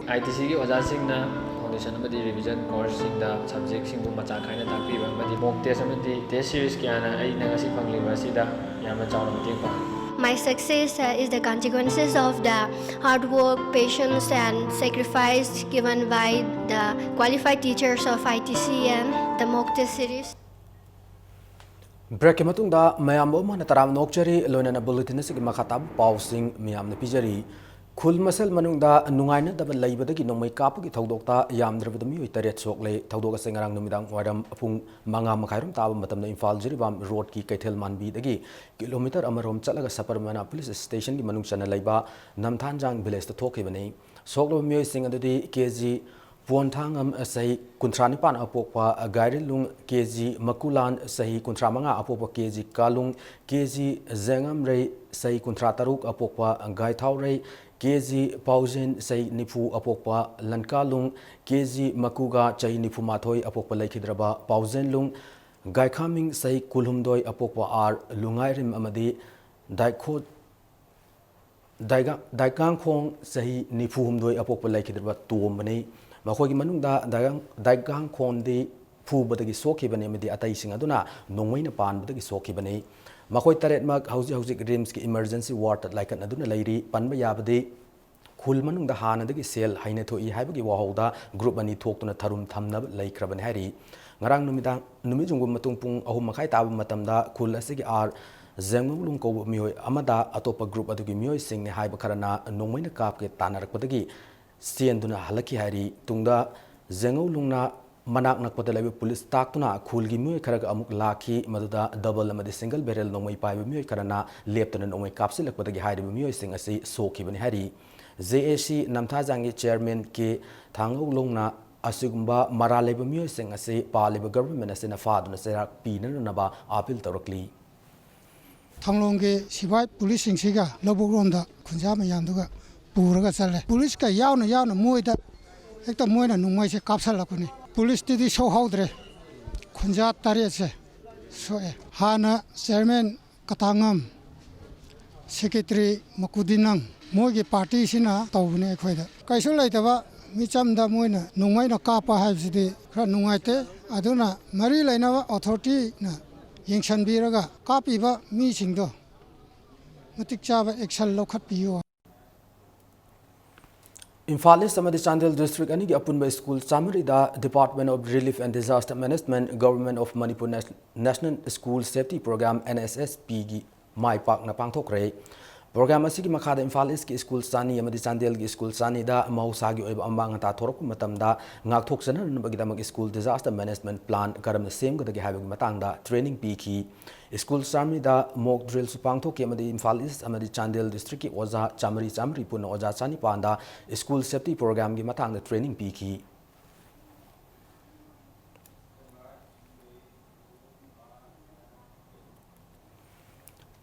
I T ꯁꯤꯒꯤ ꯑꯣꯖꯥꯁꯤꯡꯅ foundation ꯑꯃꯗꯤ revision ꯀꯣꯔꯁꯁꯤꯡꯗ ꯁꯕꯖꯦꯛꯁꯤꯡꯕꯨ ꯃꯆꯥ ꯈꯥꯏꯅ ꯇꯥꯛꯄꯤꯕ ꯑꯃꯗꯤ ꯃꯣꯛ test ꯑꯃꯗꯤ test series ꯀꯌꯥꯅ ꯑꯩꯅ ꯉꯁꯤ ꯐꯪꯂꯤꯕ ꯑꯁꯤꯗ ꯌꯥꯝꯅ ꯆꯥꯎꯅ ꯃꯇꯦꯡ ꯄꯥꯡꯂꯤ꯫ My success uh, is the consequences of the hard work, patience, and sacrifice given by the qualified teachers of I T C and the mock test series. ꯕ꯭ꯔꯦꯛꯀꯤ ꯃꯇꯨꯡꯗ ꯃꯌꯥꯝꯕꯨ ꯑꯃꯨꯛ ꯍꯟꯅ ꯇꯔꯥꯝꯅ ꯑꯣꯛꯆꯔꯤ꯫ ꯂꯣꯏꯅꯅ ꯕꯨꯂꯦꯇꯤꯟ ꯑꯁꯤꯒꯤ ꯃꯈꯥ ꯇꯥꯕ ꯄꯥꯎꯁꯤꯡ ꯃꯌꯥꯝꯅ ꯄꯤꯖꯔꯤ꯫ ꯈꯨꯜ ꯃꯁꯦꯜ ꯃꯅꯨꯡꯗ ꯅꯨꯡꯉꯥꯏꯅꯗꯕ ꯂꯩꯕꯗꯒꯤ ꯅꯣꯡꯃꯩ ꯀꯥꯞꯄꯒꯤ ꯊꯧꯗꯣꯛꯇ ꯌꯥꯝꯗ꯭ꯔꯕꯗ ꯃꯤꯑꯣꯏ ꯇꯔꯦꯠ ꯁꯣꯛꯂꯦ꯫ ꯊꯧꯗꯣꯛ ꯑꯁꯤ ꯉꯔꯥꯡ ꯅꯨꯃꯤꯗꯥꯡ ꯋꯥꯏꯔꯝ ꯄꯨꯡ ꯃꯉꯥ ꯃꯈꯥꯏꯔꯣꯝ ꯇꯥꯕ ꯃꯇꯝꯗ ꯏꯝꯐꯥꯜ ꯖꯤꯔꯤꯕꯥꯝ ꯔꯣꯗꯀꯤ ꯀꯩꯊꯦꯜ ꯃꯥꯟꯕꯤꯗꯒꯤ ꯀꯤꯂꯣꯃꯤꯇꯔ ꯑꯃꯔꯣꯝ ꯆꯠꯂꯒ ꯁꯕꯔꯃꯅꯥ ꯄꯨꯂꯤꯁ ꯁ꯭ꯇꯦꯁꯟꯒꯤ ꯃꯅꯨꯡ ꯆꯟꯅ ꯂꯩꯕ ꯅꯝꯊꯥꯟꯖꯥꯡ ꯚꯤꯂꯦꯖꯇ ꯊꯣꯛꯈꯤꯕꯅꯤ꯫ ꯁꯣꯛꯂꯕ ꯃꯤꯑꯣꯏꯁꯤꯡ ꯑꯗꯨꯗꯤ ꯀꯦ ꯖꯤ ꯄꯣꯟꯊꯥꯉꯝ, ꯆꯍꯤ ꯀꯨꯟꯊ꯭ꯔꯥ ꯅꯤꯄꯥꯟ ꯑꯄꯣꯛꯄ ꯒꯥꯏꯔꯤꯂꯨꯡ, ꯀꯦ ꯖꯤ ꯃꯀꯨꯂꯥꯟ, ꯆꯍꯤ ꯀꯨꯟꯊ꯭ꯔꯥ ꯃꯉꯥ ꯑꯄꯣꯛꯄ ꯀꯦ ꯖꯤ ꯀꯥꯂꯨꯡ, ꯀꯦ ꯖꯤ ꯖꯦꯉꯝꯔꯩ, ꯆꯍꯤ ꯀꯨꯟꯊ꯭ꯔꯥ ꯇꯔꯨꯛ ꯑꯄꯣꯛꯄ ꯒꯥꯏꯊꯥꯎꯔꯩ, ꯀꯦ ꯖꯤ ꯄꯥꯎꯖꯦꯟ, ꯆꯍꯤ ꯅꯤꯐꯨ ꯑꯄꯣꯛꯄ ꯂꯟꯀꯥꯂꯨꯡ, ꯀꯦ ꯖꯤ ꯃꯀꯨꯒꯥ, ꯆꯍꯤ ꯅꯤꯐꯨ ꯃꯥꯊꯣꯏ ꯑꯄꯣꯛꯄ ꯂꯩꯈꯤꯗ꯭ꯔꯕ ꯄꯥꯎꯖꯦꯟꯂꯨꯡ ꯒꯥꯏꯈꯥꯃꯤꯡ, ꯆꯍꯤ ꯀꯨꯟꯍꯨꯝꯗꯣꯏ ꯑꯄꯣꯛꯄ ꯑꯥꯔ ꯂꯨꯉꯥꯏꯔꯤꯝ ꯑꯃꯗꯤ ꯗꯥꯏꯈꯣꯠ ꯗꯥꯏꯒꯥ-, ꯗꯥꯏꯀꯥꯡꯈꯣꯡ, ꯆꯍꯤ ꯅꯤꯐꯨ ꯍꯨꯝꯗꯣꯏ ꯑꯄꯣꯛꯄ ꯂꯩꯈꯤꯗ꯭ꯔꯕ ꯇꯣꯝꯕꯅꯤ꯫ ꯃꯈꯣꯏꯒꯤ ꯃꯅꯨꯡꯗ ꯗꯥꯏꯒꯥꯡ-, ꯗꯥꯏꯀꯥꯡꯈꯣꯟꯗꯤ ꯐꯨꯕꯗꯒꯤ ꯁꯣꯛꯈꯤꯕꯅꯤ ꯑꯃꯗꯤ ꯑꯇꯩꯁꯤꯡ ꯑꯗꯨꯅ ꯅꯣꯡꯃꯩꯅ ꯄꯥꯟꯕꯗꯒꯤ ꯁꯣꯛꯈꯤꯕꯅꯤ꯫ ꯃꯈꯣꯏ ꯇꯔꯦꯠꯃꯛ ꯍꯧꯖꯤꯛ ꯍꯧꯖꯤꯛ ꯔꯤꯝꯁꯀꯤ ꯏꯃꯔꯖꯦꯟꯁꯤ ꯋꯥꯔꯗꯇ ꯂꯥꯏꯀꯠꯅꯗꯨꯅ ꯂꯩꯔꯤ꯫ ꯄꯟꯕ ꯌꯥꯕꯗꯤ ꯈꯨꯜ ꯃꯅꯨꯡꯗ ꯍꯥꯟꯅꯗꯒꯤ ꯁꯦꯜ ꯍꯩꯅ ꯊꯣꯛꯏ ꯍꯥꯏꯕꯒꯤ ꯋꯥꯍꯧꯗ ꯒ꯭ꯔꯨꯞ ꯑꯅꯤ ꯊꯣꯛꯇꯨꯅ ꯊꯔꯨꯝ ꯊꯝꯅꯕ ꯂꯩꯈ꯭ꯔꯕꯅꯤ ꯍꯥꯏꯔꯤ꯫ ꯉꯔꯥꯡ ꯅꯨꯃꯤꯗꯥꯡ, ꯅꯨꯃꯤꯠ ꯌꯨꯡꯕ ꯃꯇꯨꯡ ꯄꯨꯡ ꯑꯍꯨꯝ ꯃꯈꯥꯏ ꯇꯥꯕ ꯃꯇꯝꯗ ꯈꯨꯜ ꯑꯁꯤꯒꯤ ꯑꯥꯔ ꯖꯦꯡꯉꯧꯂꯨꯡ ꯀꯧꯕ ꯃꯤꯑꯣꯏ ꯑꯃꯗ ꯑꯇꯣꯞꯄ ꯒ꯭ꯔꯨꯞ ꯑꯗꯨꯒꯤ ꯃꯤꯑꯣꯏꯁꯤꯡꯅꯤ ꯍꯥꯏꯕ ꯈꯔꯅ ꯅꯣꯡꯃꯩꯅ ꯀꯥꯞꯀꯦ ꯇꯥꯟꯅꯔꯛꯄꯗꯒꯤ ꯆꯦꯟꯗꯨꯅ ꯍꯜꯂꯛꯈꯤ ꯍꯥꯏꯔꯤ꯫ ꯇꯨꯡꯗ ꯖꯦꯡꯉꯧꯂꯨꯡꯅ ꯃꯅꯥꯛ ꯅꯛꯄꯗ ꯂꯩꯕ ꯄꯨꯂꯤꯁ ꯇꯥꯛꯇꯨꯅ ꯈꯨꯜꯒꯤ ꯃꯤꯑꯣꯏ ꯈꯔꯒ ꯑꯃꯨꯛ ꯂꯥꯛꯈꯤ꯫ ꯃꯗꯨꯗ ꯗꯕꯜ ꯑꯃꯗꯤ ꯁꯤꯡꯒꯜ ꯕꯦꯔꯦꯜ ꯅꯣꯡꯃꯩ ꯄꯥꯏꯕ ꯃꯤꯑꯣꯏ ꯈꯔꯅ ꯂꯦꯞꯇꯅ ꯅꯣꯡꯃꯩ ꯀꯥꯞꯁꯤꯜꯂꯛꯄꯗꯒꯤ ꯍꯥꯏꯔꯤꯕ ꯃꯤꯑꯣꯏꯁꯤꯡ ꯑꯁꯤ ꯁꯣꯛꯈꯤꯕꯅꯤ ꯍꯥꯏꯔꯤ꯫ ꯖꯦ ꯑꯦ ꯁꯤ ꯅꯝꯊꯥꯖꯥꯡꯒꯤ ꯆꯤꯌꯔꯃꯦꯟ ꯀꯦ ꯊꯥꯡꯒꯧꯂꯣꯡꯅ ꯑꯁꯤꯒꯨꯝꯕ ꯃꯔꯥꯜ ꯂꯩꯕ ꯃꯤꯑꯣꯏꯁꯤꯡ ꯑꯁꯤ ꯄꯥꯜꯂꯤꯕ ꯒꯚꯔꯟꯃꯦꯟꯠ ꯑꯁꯤꯅ ꯐꯥꯗꯨꯅ ꯆꯩꯔꯥꯛ ꯄꯤꯅꯅꯕ ꯑꯥꯄꯤꯜ ꯇꯧꯔꯛꯂꯤ꯫ ꯊꯥꯡꯂꯣꯡꯒꯤ ꯁꯤꯐꯥꯏ ꯄꯨꯂꯤꯁꯁꯤꯡꯁꯤꯒ ꯂꯧꯕꯨꯛꯂꯣꯝꯗ ꯈꯨꯟꯖꯥ ꯃꯌꯥꯝꯗꯨꯒ ꯄꯨꯔꯒ ꯆꯠꯂꯦ꯫ ꯄꯨꯂꯤꯁꯀ ꯌꯥꯎꯅ ꯌꯥꯎꯅ ꯃꯣꯏꯗ ꯍꯦꯛꯇ ꯃꯣꯏꯅ ꯅꯣꯡꯃꯩꯁꯦ ꯀꯥꯞꯁꯜꯂꯛꯄꯅꯤ꯫ ꯄꯨꯂꯤꯁꯇꯨꯗꯤ ꯁꯣꯛꯍꯧꯗ꯭ꯔꯦ꯫ ꯈꯨꯟꯖꯥ ꯇꯔꯦꯠꯁꯦ ꯁꯣꯛꯑꯦ꯫ ꯍꯥꯟꯅ ꯆꯤꯌꯔꯃꯦꯟ ꯀꯇꯥꯉꯝ, ꯁꯦꯀ꯭ꯔꯦꯇꯔꯤ ꯃꯀꯨꯗꯤꯅꯪ, ꯃꯣꯏꯒꯤ ꯄꯥꯔꯇꯤꯁꯤꯅ ꯇꯧꯕꯅꯦ ꯑꯩꯈꯣꯏꯗ꯫ ꯀꯩꯁꯨ ꯂꯩꯇꯕ ꯃꯤꯆꯝꯗ ꯃꯣꯏꯅ ꯅꯣꯡꯃꯩꯅ ꯀꯥꯞꯄ ꯍꯥꯏꯕꯁꯤꯗꯤ ꯈꯔ ꯅꯨꯡꯉꯥꯏꯇꯦ꯫ ꯑꯗꯨꯅ ꯃꯔꯤ ꯂꯩꯅꯕ ꯑꯣꯊꯣꯔꯤꯇꯤꯅ ꯌꯦꯡꯁꯤꯟꯕꯤꯔꯒ ꯀꯥꯞꯄꯤꯕ ꯃꯤꯁꯤꯡꯗꯣ ꯃꯇꯤꯛ ꯆꯥꯕ ꯑꯦꯛꯁꯟ ꯂꯧꯈꯠꯄꯤꯌꯨ꯫ ꯏꯝꯐꯥꯜ ꯏꯁ ꯑꯃꯗꯤ ꯆꯥꯟꯗꯦꯜ ꯗꯤꯁꯇ꯭ꯔꯤꯛ ꯑꯅꯤꯒꯤ ꯑꯄꯨꯟꯕ school ꯆꯥꯃꯔꯤꯗ Department of Relief and Disaster Management, Government of Manipur Nation-, National School Safety Program, N S S P ꯒꯤ ꯃꯥꯏ ꯄꯥꯛꯅ ꯄꯥꯡꯊꯣꯛꯈ꯭ꯔꯦ꯫ ꯄ꯭ꯔꯣꯒ꯭ꯔꯥꯝ ꯑꯁꯤꯒꯤ ꯃꯈꯥꯗ ꯏꯝꯐꯥꯜ ꯏꯁꯀꯤ ꯁ꯭ꯀꯨꯜ ꯆꯅꯤ ꯑꯃꯗꯤ ꯆꯥꯟꯗꯦꯜꯒꯤ ꯁ꯭ꯀꯨꯜ ꯆꯅꯤꯗ ꯃꯍꯧꯁꯥꯒꯤ ꯑꯣꯏꯕ ꯑꯃꯥꯡ ꯑꯇꯥ ꯊꯣꯔꯛꯄ ꯃꯇꯝꯗ ꯉꯥꯛꯊꯣꯛꯆꯅꯅꯕꯒꯤꯗꯃꯛ ꯁ꯭ꯀꯨꯜ disaster management plan ꯀꯔꯝꯅ ꯁꯦꯝꯒꯗꯒꯦ ꯍꯥꯏꯕꯒꯤ ꯃꯇꯥꯡꯗ training ꯄꯤꯈꯤ꯫ ꯁ꯭ꯀꯨꯜ ꯆꯥꯃꯔꯤꯗ mock drillꯁꯨ ꯄꯥꯡꯊꯣꯛꯈꯤ ꯑꯃꯗꯤ ꯏꯝꯐꯥꯜ ꯏꯁ ꯑꯃꯗꯤ ꯆꯥꯟꯗꯦꯜ ꯗꯤꯁꯇ꯭ꯔꯤꯛꯀꯤ ꯑꯣꯖꯥ ꯆꯥꯃꯔꯤ ꯆꯥꯃꯔꯤ ꯄꯨꯟꯅ ꯑꯣꯖꯥ ꯆꯅꯤꯄꯥꯟꯗ ꯁ꯭ꯀꯨꯜ safety programꯒꯤ ꯃꯇꯥꯡꯗ training ꯄꯤꯈꯤ꯫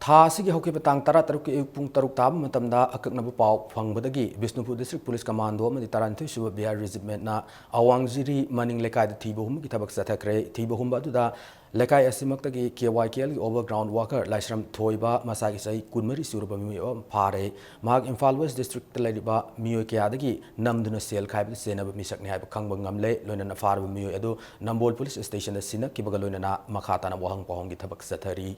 ꯊꯥ ꯑꯁꯤꯒꯤ ꯍꯧꯈꯤꯕ ꯇꯥꯡ ꯇꯔꯥꯇꯔꯨꯛꯀꯤ ꯑꯌꯨꯛ ꯄꯨꯡ ꯇꯔꯨꯛ ꯇꯥꯕ ꯃꯇꯝꯗ ꯑꯀꯛꯅꯕ ꯄꯥꯎ ꯐꯪꯕꯗꯒꯤ ꯕꯤꯁꯅꯨꯄꯨꯔ ꯗꯤꯁꯇ꯭ꯔꯤꯛ ꯄꯨꯂꯤꯁ ꯀꯃꯥꯟꯗꯣ ꯑꯃꯗꯤ ꯇꯔꯥꯅꯤꯊꯣꯏ ꯁꯨꯕ ꯕꯤ ꯑꯥꯔ ꯔꯦꯖꯤꯃꯦꯟꯠꯅ ꯑꯋꯥꯡꯖꯤꯔꯤ ꯃꯅꯤꯡ ꯂꯩꯀꯥꯏꯗ ꯊꯤꯕ ꯍꯨꯝꯕꯒꯤ ꯊꯕꯛ ꯆꯠꯊꯈ꯭ꯔꯦ꯫ ꯊꯤꯕ ꯍꯨꯝꯕ ꯑꯗꯨꯗ ꯂꯩꯀꯥꯏ ꯑꯁꯤꯃꯛꯇꯒꯤ ꯀꯦ ꯋꯥꯏ ꯀꯦ ꯑꯦꯜꯒꯤ overground worker ꯂꯥꯏꯁ꯭ꯔꯝ ꯊꯣꯏꯕ, ꯃꯁꯥꯒꯤ ꯆꯍꯤ ꯀꯨꯟꯃꯔꯤ ꯁꯨꯔꯕ ꯃꯤꯑꯣꯏ ꯑꯃ ꯐꯥꯔꯦ꯫ ꯃꯍꯥꯛ ꯏꯝꯐꯥꯜ ꯋꯦꯁ ꯗꯤꯁꯇ꯭ꯔꯤꯛꯇ ꯂꯩꯔꯤꯕ ꯃꯤꯑꯣꯏ ꯀꯌꯥꯗꯒꯤ ꯅꯝꯗꯨꯅ ꯁꯦꯜ ꯈꯥꯏꯕꯗ ꯆꯦꯟꯅꯕ ꯃꯤꯁꯛꯅꯤ ꯍꯥꯏꯕ ꯈꯪꯕ ꯉꯝꯂꯦ꯫ ꯂꯣꯏꯅꯅ ꯐꯥꯔꯕ ꯃꯤꯑꯣꯏ ꯑꯗꯨ ꯅꯝꯕꯣꯜ ꯄꯨꯂꯤꯁ ꯁ꯭ꯇꯦꯁꯟꯗ ꯁꯤꯟꯅꯈꯤꯕꯒ ꯂꯣꯏꯅꯅ ꯃꯈꯥ ꯇꯥꯅ ꯋꯥꯍꯪ ꯄꯥꯎꯍꯪꯒꯤ ꯊꯕꯛ ꯆꯠꯊꯔꯤ꯫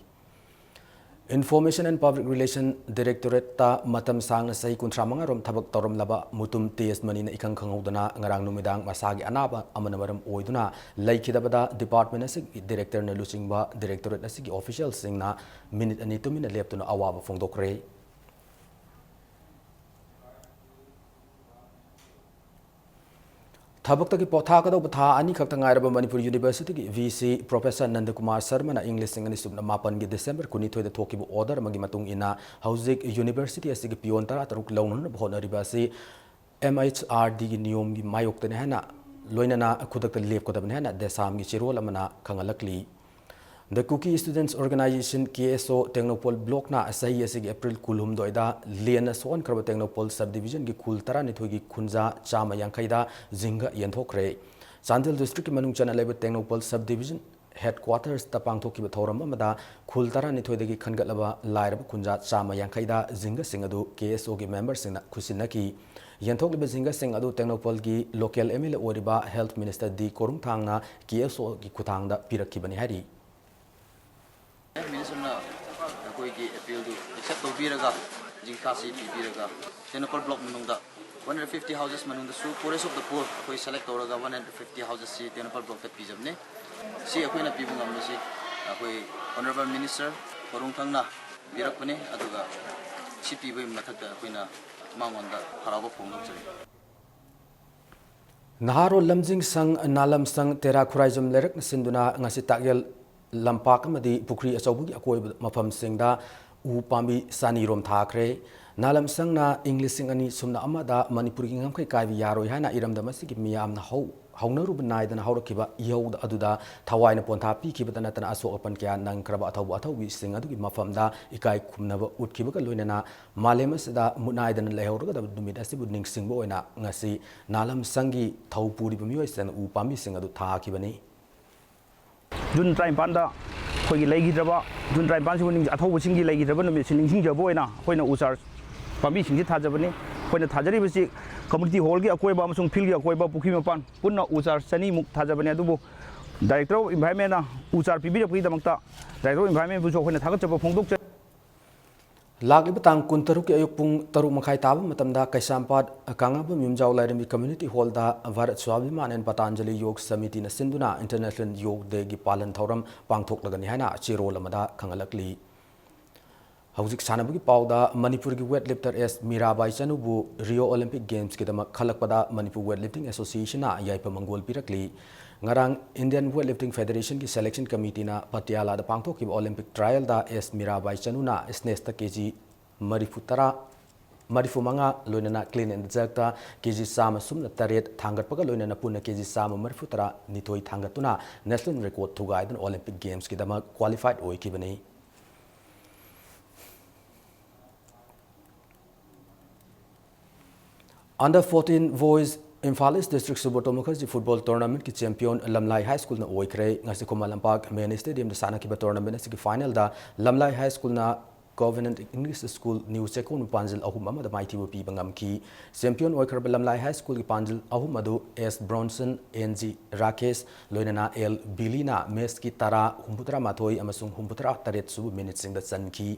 Information and Public Relation Directorateꯇ ꯃꯇꯝ ꯁꯥꯡꯅ ꯆꯍꯤ ꯀꯨꯟꯊ꯭ꯔꯥ ꯃꯉꯥ ꯔꯣꯝ ꯊꯕꯛ ꯇꯧꯔꯝꯂꯕ ꯃꯨꯇꯨꯝ ꯇꯦꯖꯃꯅꯤꯅ ꯏꯈꯪ ꯈꯪꯍꯧꯗꯅ ꯉꯔꯥꯡ ꯅꯨꯃꯤꯗꯥꯡ ꯃꯁꯥꯒꯤ ꯑꯅꯥꯕ ꯑꯃꯅ ꯃꯔꯝ ꯑꯣꯏꯗꯨꯅ ꯂꯩꯈꯤꯗꯕꯗ department ꯑꯁꯤꯒꯤ directorꯅ ꯂꯨꯆꯤꯡꯕ directorate ꯑꯁꯤꯒꯤ officialꯁꯤꯡꯅ ꯃꯤꯅꯤꯠ ꯑꯅꯤ ꯇꯨꯃꯤꯟꯅ ꯂꯦꯞꯇꯨꯅ ꯑꯋꯥꯕ ꯐꯣꯡꯗꯣꯛꯈ꯭ꯔꯦ꯫ ꯊꯕꯛꯇꯒꯤ ꯄꯣꯊꯥꯒꯗꯧꯕ ꯊꯥ ꯑꯅꯤꯈꯛꯇ ꯉꯥꯏꯔꯕ ꯃꯅꯤꯄꯨꯔ ꯌꯨꯅꯤꯚꯔꯁꯤꯇꯤꯒꯤ ꯚꯤ ꯁꯤ ꯄ꯭ꯔꯣꯐꯦꯁꯔ ꯅꯟꯗꯀꯨꯃꯥꯔ ꯁꯔꯃꯅ ꯏꯪ ꯂꯤꯁꯤꯡ ꯑꯅꯤ ꯁꯨꯞꯅ ꯃꯥꯄꯟꯒꯤ ꯗꯤꯁꯦꯝꯕꯔ ꯀꯨꯟꯅꯤꯊꯣꯏꯗ ꯊꯣꯛꯈꯤꯕ ꯑꯣꯔꯗꯔ ꯑꯃꯒꯤ ꯃꯇꯨꯡ ꯏꯟꯅ ꯍꯧꯖꯤꯛ ꯌꯨꯅꯤꯚꯔꯁꯤꯇꯤ ꯑꯁꯤꯒꯤ ꯄꯤꯌꯣꯟ ꯇꯔꯥꯇꯔꯨꯛ ꯂꯧꯅꯅꯕ ꯍꯣꯠꯅꯔꯤꯕ ꯑꯁꯤ ꯑꯦꯝ ꯑꯩꯆ ꯑꯥꯔ ꯗꯤꯒꯤ ꯅꯤꯌꯣꯝꯒꯤ ꯃꯥꯌꯣꯛꯇꯅꯤ ꯍꯥꯏꯅ, ꯂꯣꯏꯅꯅ ꯈꯨꯗꯛꯇ ꯂꯦꯞꯀꯗꯕꯅꯤ ꯍꯥꯏꯅ ꯗꯦꯁꯥꯝꯒꯤ ꯆꯦꯔꯣꯜ ꯑꯃꯅ ꯈꯪꯍꯜꯂꯛꯂꯤ꯫ The Kuki Students Organization, ꯀꯦ ꯑꯦꯁ ꯑꯣ, ꯇꯦꯡꯅꯧꯄꯜ ꯕ꯭ꯂꯣꯛꯅ ꯆꯍꯤ ꯑꯁꯤꯒꯤ ꯑꯦꯄ꯭ꯔꯤꯜ ꯀꯨꯟꯍꯨꯝꯗꯣꯏꯗ ꯂꯦꯟꯅ ꯁꯣꯛꯍꯟꯈ꯭ꯔꯕ ꯇꯦꯡꯅꯧꯄꯜ ꯁꯕ ꯗꯤꯕꯤꯖꯟꯒꯤ ꯈꯨꯜ ꯇꯔꯥꯅꯤꯊꯣꯏꯒꯤ ꯈꯨꯟꯖꯥ ꯆꯥꯝꯃ ꯌꯥꯡꯈꯩꯗ ꯖꯤꯡꯒ ꯌꯦꯟꯊꯣꯛꯈ꯭ꯔꯦ꯫ ꯆꯥꯟꯗꯦꯜ ꯗꯤꯁꯇ꯭ꯔꯤꯛꯀꯤ ꯃꯅꯨꯡ ꯆꯟꯅ ꯂꯩꯕ ꯇꯦꯡꯅꯧꯄꯜ ꯁꯕ ꯗꯤꯕꯤꯖꯟ ꯍꯦꯗꯀ꯭ꯋꯥꯇꯔꯁꯇ ꯄꯥꯡꯊꯣꯛꯈꯤꯕ ꯊꯧꯔꯝ ꯑꯃꯗ ꯈꯨꯜ ꯇꯔꯥꯅꯤꯊꯣꯏꯗꯒꯤ ꯈꯟꯒꯠꯂꯕ ꯂꯥꯏꯔꯕ ꯈꯨꯟꯖꯥ ꯆꯥꯝꯃ ꯌꯥꯡꯈꯩꯗ ꯖꯤꯡꯒꯁꯤꯡ ꯑꯗꯨ ꯀꯦ ꯑꯦꯁ ꯑꯣꯒꯤ ꯃꯦꯝꯕꯔꯁꯤꯡꯅ ꯈꯨꯠꯁꯤꯟꯅꯈꯤ꯫ ꯌꯦꯟꯊꯣꯛꯂꯤꯕ ꯖꯤꯡꯒꯁꯤꯡ ꯑꯗꯨ ꯇꯦꯡꯅꯧꯄꯜꯒꯤ ꯂꯣꯀꯦꯜ ꯑꯦꯝ ꯑꯦꯜ ꯑꯦ ꯑꯣꯏꯔꯤꯕ ꯍꯦꯜꯊ ꯃꯤꯅꯤꯁꯇꯔ ꯗꯤ ꯀꯣꯔꯨꯡꯊꯥꯡꯅ ꯀꯦ ꯑꯦꯁ ꯑꯣꯒꯤ ꯈꯨꯠꯊꯥꯡꯗ ꯄꯤꯔꯛꯈꯤꯕꯅꯤ ꯍꯥꯏꯔꯤ꯫ ꯃꯤꯅꯤꯁꯇꯔꯅ ꯑꯩꯈꯣꯏꯒꯤ ꯑꯦꯄꯤꯜꯗꯨ ꯑꯦꯛꯁꯦꯞ ꯇꯧꯕꯤꯔꯒ, ꯖꯤꯡꯒꯥꯁꯤ ꯄꯤꯕꯤꯔꯒ, ꯇꯦꯡꯅꯧꯄꯜ ꯕ꯭ꯂꯣꯛ ꯃꯅꯨꯡꯗ one hundred fifty houses ꯃꯅꯨꯡꯗꯁꯨ poorest of the poor ꯑꯩꯈꯣꯏ ꯁꯦꯂꯦꯛ ꯇꯧꯔꯒ one hundred fifty houses ꯁꯤ ꯇꯦꯡꯅꯧꯄꯜ ꯕ꯭ꯂꯣꯛꯇ ꯄꯤꯖꯕꯅꯦ꯫ ꯁꯤ ꯑꯩꯈꯣꯏꯅ ꯄꯤꯕ ꯉꯝꯕꯁꯤ ꯑꯩꯈꯣꯏ ꯑꯣꯅꯔꯦꯕꯜ ꯃꯤꯅꯤꯁꯇꯔ ꯀꯣꯔꯨꯡꯊꯪꯅ ꯄꯤꯔꯛꯄꯅꯦ꯫ ꯑꯗꯨꯒ ꯁꯤ ꯄꯤꯕꯒꯤ ꯃꯊꯛꯇ ꯑꯩꯈꯣꯏꯅ ꯃꯉꯣꯟꯗ ꯍꯔꯥꯎꯕ ꯐꯣꯡꯗꯣꯛꯆꯔꯤ꯫ ꯅꯍꯥꯔꯣꯜ ꯂꯝꯖꯤꯡ ꯁꯪ, ꯅꯥꯂꯝ ꯁꯪ, ꯇꯦꯔꯥ ꯈꯨꯔꯥꯏꯖꯝ ꯂꯩꯔꯛꯅ ꯁꯤꯟꯗꯨꯅ ꯉꯁꯤ ꯇꯥꯛꯌꯦꯜ ꯂꯝꯄꯥꯛ ꯑꯃꯗꯤ ꯄꯨꯈ꯭ꯔꯤ ꯑꯆꯧꯕꯒꯤ ꯑꯀꯣꯏꯕ ꯃꯐꯝꯁꯤꯡꯗ ꯎ ꯄꯥꯝꯕꯤ ꯆꯅꯤꯔꯣꯝ ꯊꯥꯈ꯭ꯔꯦ꯫ ꯅꯥꯂꯝ ꯁꯪꯅ ꯏꯪ ꯂꯤꯁꯤꯡ ꯑꯅꯤ ꯁꯨꯞꯅ ꯑꯃꯗ ꯃꯅꯤꯄꯨꯔꯒꯤ ꯉꯝꯈꯩ ꯀꯥꯏꯕ ꯌꯥꯔꯣꯏ ꯍꯥꯏꯅ ꯏꯔꯝꯗꯝ ꯑꯁꯤꯒꯤ ꯃꯤꯌꯥꯝꯅ ꯍꯧ-, ꯍꯧꯅꯔꯨꯕ ꯅꯥꯏꯗꯅ ꯍꯧꯔꯛꯈꯤꯕ ꯏꯍꯧ ꯑꯗꯨꯗ ꯊꯋꯥꯏꯅ ꯄꯣꯟꯊꯥ ꯄꯤꯈꯤꯕꯗ ꯅꯠꯇꯅ ꯑꯁꯣꯛ ꯑꯄꯟ ꯀꯌꯥ ꯅꯪꯈ꯭ꯔꯕ ꯑꯊꯧꯕ ꯑꯊꯧꯕꯤꯁꯤꯡ ꯑꯗꯨꯒꯤ ꯃꯐꯝꯗ ꯏꯀꯥꯏ ꯈꯨꯝꯅꯕ ꯎꯠꯈꯤꯕꯒ ꯂꯣꯏꯅꯅ ꯃꯥꯂꯦꯝ ꯑꯁꯤꯗ ꯃꯨꯠꯅꯥꯏꯗꯅ ꯂꯩꯍꯧꯔꯒꯗꯕ ꯅꯨꯃꯤꯠ ꯑꯁꯤꯕꯨ ꯅꯤꯡꯁꯤꯡꯕ ꯑꯣꯏꯅ ꯉꯁꯤ ꯅꯥꯂꯝ ꯁꯪꯒꯤ ꯊꯧ ꯄꯨꯔꯤꯕ ꯃꯤꯑꯣꯏꯁꯤꯡꯅ ꯎ ꯄꯥꯝꯕꯤꯁꯤꯡ ꯑꯗꯨ ꯊꯥꯈꯤꯕꯅꯤ꯫ ꯖꯨꯟ ꯇꯔꯥꯅꯤꯄꯥꯟꯗ ꯑꯩꯈꯣꯏꯒꯤ ꯂꯩꯈꯤꯗ꯭ꯔꯕ, ꯖꯨꯟ ꯇꯔꯥꯅꯤꯄꯥꯟꯁꯤꯕꯨ ꯅꯤꯡ-, ꯑꯊꯧꯕꯁꯤꯡꯒꯤ ꯂꯩꯈꯤꯗ꯭ꯔꯕ ꯅꯨꯃꯤꯠꯁꯤ ꯅꯤꯡꯁꯤꯡꯖꯕ ꯑꯣꯏꯅ ꯑꯩꯈꯣꯏꯅ ꯎ ꯆꯥꯔ ꯄꯥꯝꯕꯤꯁꯤꯡꯁꯤ ꯊꯥꯖꯕꯅꯤ꯫ ꯑꯩꯈꯣꯏꯅ ꯊꯥꯖꯔꯤꯕꯁꯤ community hall ꯒꯤ ꯑꯀꯣꯏꯕ ꯑꯃꯁꯨꯡ field ꯒꯤ ꯑꯀꯣꯏꯕ, ꯄꯨꯈ꯭ꯔꯤ ꯃꯄꯥꯟ ꯄꯨꯟꯅ ꯎ ꯆꯥꯔ ꯆꯅꯤꯃꯨꯛ ꯊꯥꯖꯕꯅꯤ꯫ ꯑꯗꯨꯕꯨ Director of Environment ꯅ ꯎ ꯆꯥꯔ ꯄꯤꯕꯤꯔꯛꯄꯒꯤꯗꯃꯛꯇ Director of Environment ꯕꯨꯁꯨ ꯑꯩꯈꯣꯏꯅ ꯊꯥꯒꯠꯆꯕ ꯐꯣꯡꯗꯣꯛꯆꯔꯤ꯫ ꯂꯥꯛꯂꯤꯕ ꯇꯥꯡ ꯀꯨꯟꯇꯔꯨꯛꯀꯤ ꯑꯌꯨꯛ ꯄꯨꯡ ꯇꯔꯨꯛ ꯃꯈꯥꯏ ꯇꯥꯕ ꯃꯇꯝꯗ ꯀꯩꯁꯥꯝꯄꯥꯠ ꯀꯪꯂꯥꯕꯝ ꯌꯨꯝꯖꯥꯎ ꯂꯥꯏꯔꯦꯝꯕꯤ Community Hall the Bharat Swabhiman and Patanjali Yog Samiti ꯅ ꯁꯤꯟꯗꯨꯅ International Yog Day ꯒꯤ ꯄꯥꯂꯟ ꯊꯧꯔꯝ ꯄꯥꯡꯊꯣꯛꯂꯒꯅꯤ ꯍꯥꯏꯅ ꯆꯦꯔꯣꯜ ꯑꯃꯗ ꯈꯪꯍꯜꯂꯛꯂꯤ꯫ ꯍꯧꯖꯤꯛ ꯁꯥꯟꯅꯕꯒꯤ ꯄꯥꯎꯗ, ꯃꯅꯤꯄꯨꯔꯒꯤ weight lifter ꯑꯦꯁ Mirabai ꯆꯅꯨꯕꯨ Rio Olympic Gamesꯀꯤꯗꯃꯛ ꯈꯜꯂꯛꯄꯗ Manipur weight lifting associationꯅ ꯌꯥꯏꯐ ꯃꯪꯒꯣꯜ ꯄꯤꯔꯛꯂꯤ꯫ ꯉꯔꯥꯡ Indian Weight Lifting Federationꯒꯤ selection committeeꯅ ꯄꯇꯤꯌꯥꯂꯥꯗ ꯄꯥꯡꯊꯣꯛꯈꯤꯕ Olympic trialꯗ ꯑꯦꯁ ꯃꯤꯔꯥꯕꯥꯏ ꯆꯅꯨꯅ snatchꯇ ꯀꯦ ꯖꯤ ꯃꯔꯤꯐꯨ ꯇꯔꯥ, ꯃꯔꯤꯐꯨ ꯃꯉꯥ, ꯂꯣꯏꯅꯅ clean and jerkꯇ ꯀꯦ ꯖꯤ ꯆꯥꯝꯃ ꯁꯨꯞꯅ ꯇꯔꯦꯠ ꯊꯥꯡꯒꯠꯄꯒ ꯂꯣꯏꯅꯅ ꯄꯨꯟꯅ ꯀꯦ ꯖꯤ ꯆꯥꯝꯃ ꯃꯔꯤꯐꯨ ꯇꯔꯥ ꯅꯤꯊꯣꯏ ꯊꯥꯡꯒꯠꯇꯨꯅ national record ꯊꯨꯒꯥꯏꯗꯨꯅ Olympicꯒꯤ qualified ꯑꯣꯏꯈꯤꯕꯅꯤ꯫ Under fourteen Boys Imphal East District Subrata Mukherjee Football Tournamentꯀꯤ champion ꯂꯝꯂꯥꯏ High Schoolꯅ ꯑꯣꯏꯈ꯭ꯔꯦ꯫ ꯉꯁꯤ ꯈꯨꯃꯟ ꯂꯝꯄꯥꯛ Main Stadiumꯗ ꯁꯥꯟꯅꯈꯤꯕ tournamentꯁꯤꯒꯤ finalꯗ ꯂꯝꯂꯥꯏ High Schoolꯅ Covenant English School New ꯆꯦꯛꯀꯣꯟꯕꯨ ꯄꯥꯟꯖꯜ ꯑꯍꯨꯝ ꯑꯃꯗ ꯃꯥꯏꯊꯤꯕ ꯄꯤꯕ ꯉꯝꯈꯤ꯫ Champion ꯑꯣꯏꯈ꯭ꯔꯕ ꯂꯝꯂꯥꯏ High Schoolꯒꯤ ꯄꯥꯟꯖꯜ ꯑꯍꯨꯝ ꯑꯗꯨ ꯑꯦꯁ ꯕ꯭ꯔꯣꯟꯁꯟ, ꯑꯦꯟ ꯖꯤ ꯔꯥꯀꯦꯁ, ꯂꯣꯏꯅꯅ ꯑꯦꯜ ꯕꯤꯂꯤꯅ matchꯀꯤ ꯇꯔꯥ, ꯍꯨꯝꯐꯨꯇꯔꯥ ꯃꯥꯊꯣꯏ ꯑꯃꯁꯨꯡ ꯍꯨꯝꯐꯨꯇꯔꯥ ꯇꯔꯦꯠ ꯁꯨꯕ minuteꯁꯤꯡꯗ ꯆꯟꯈꯤ꯫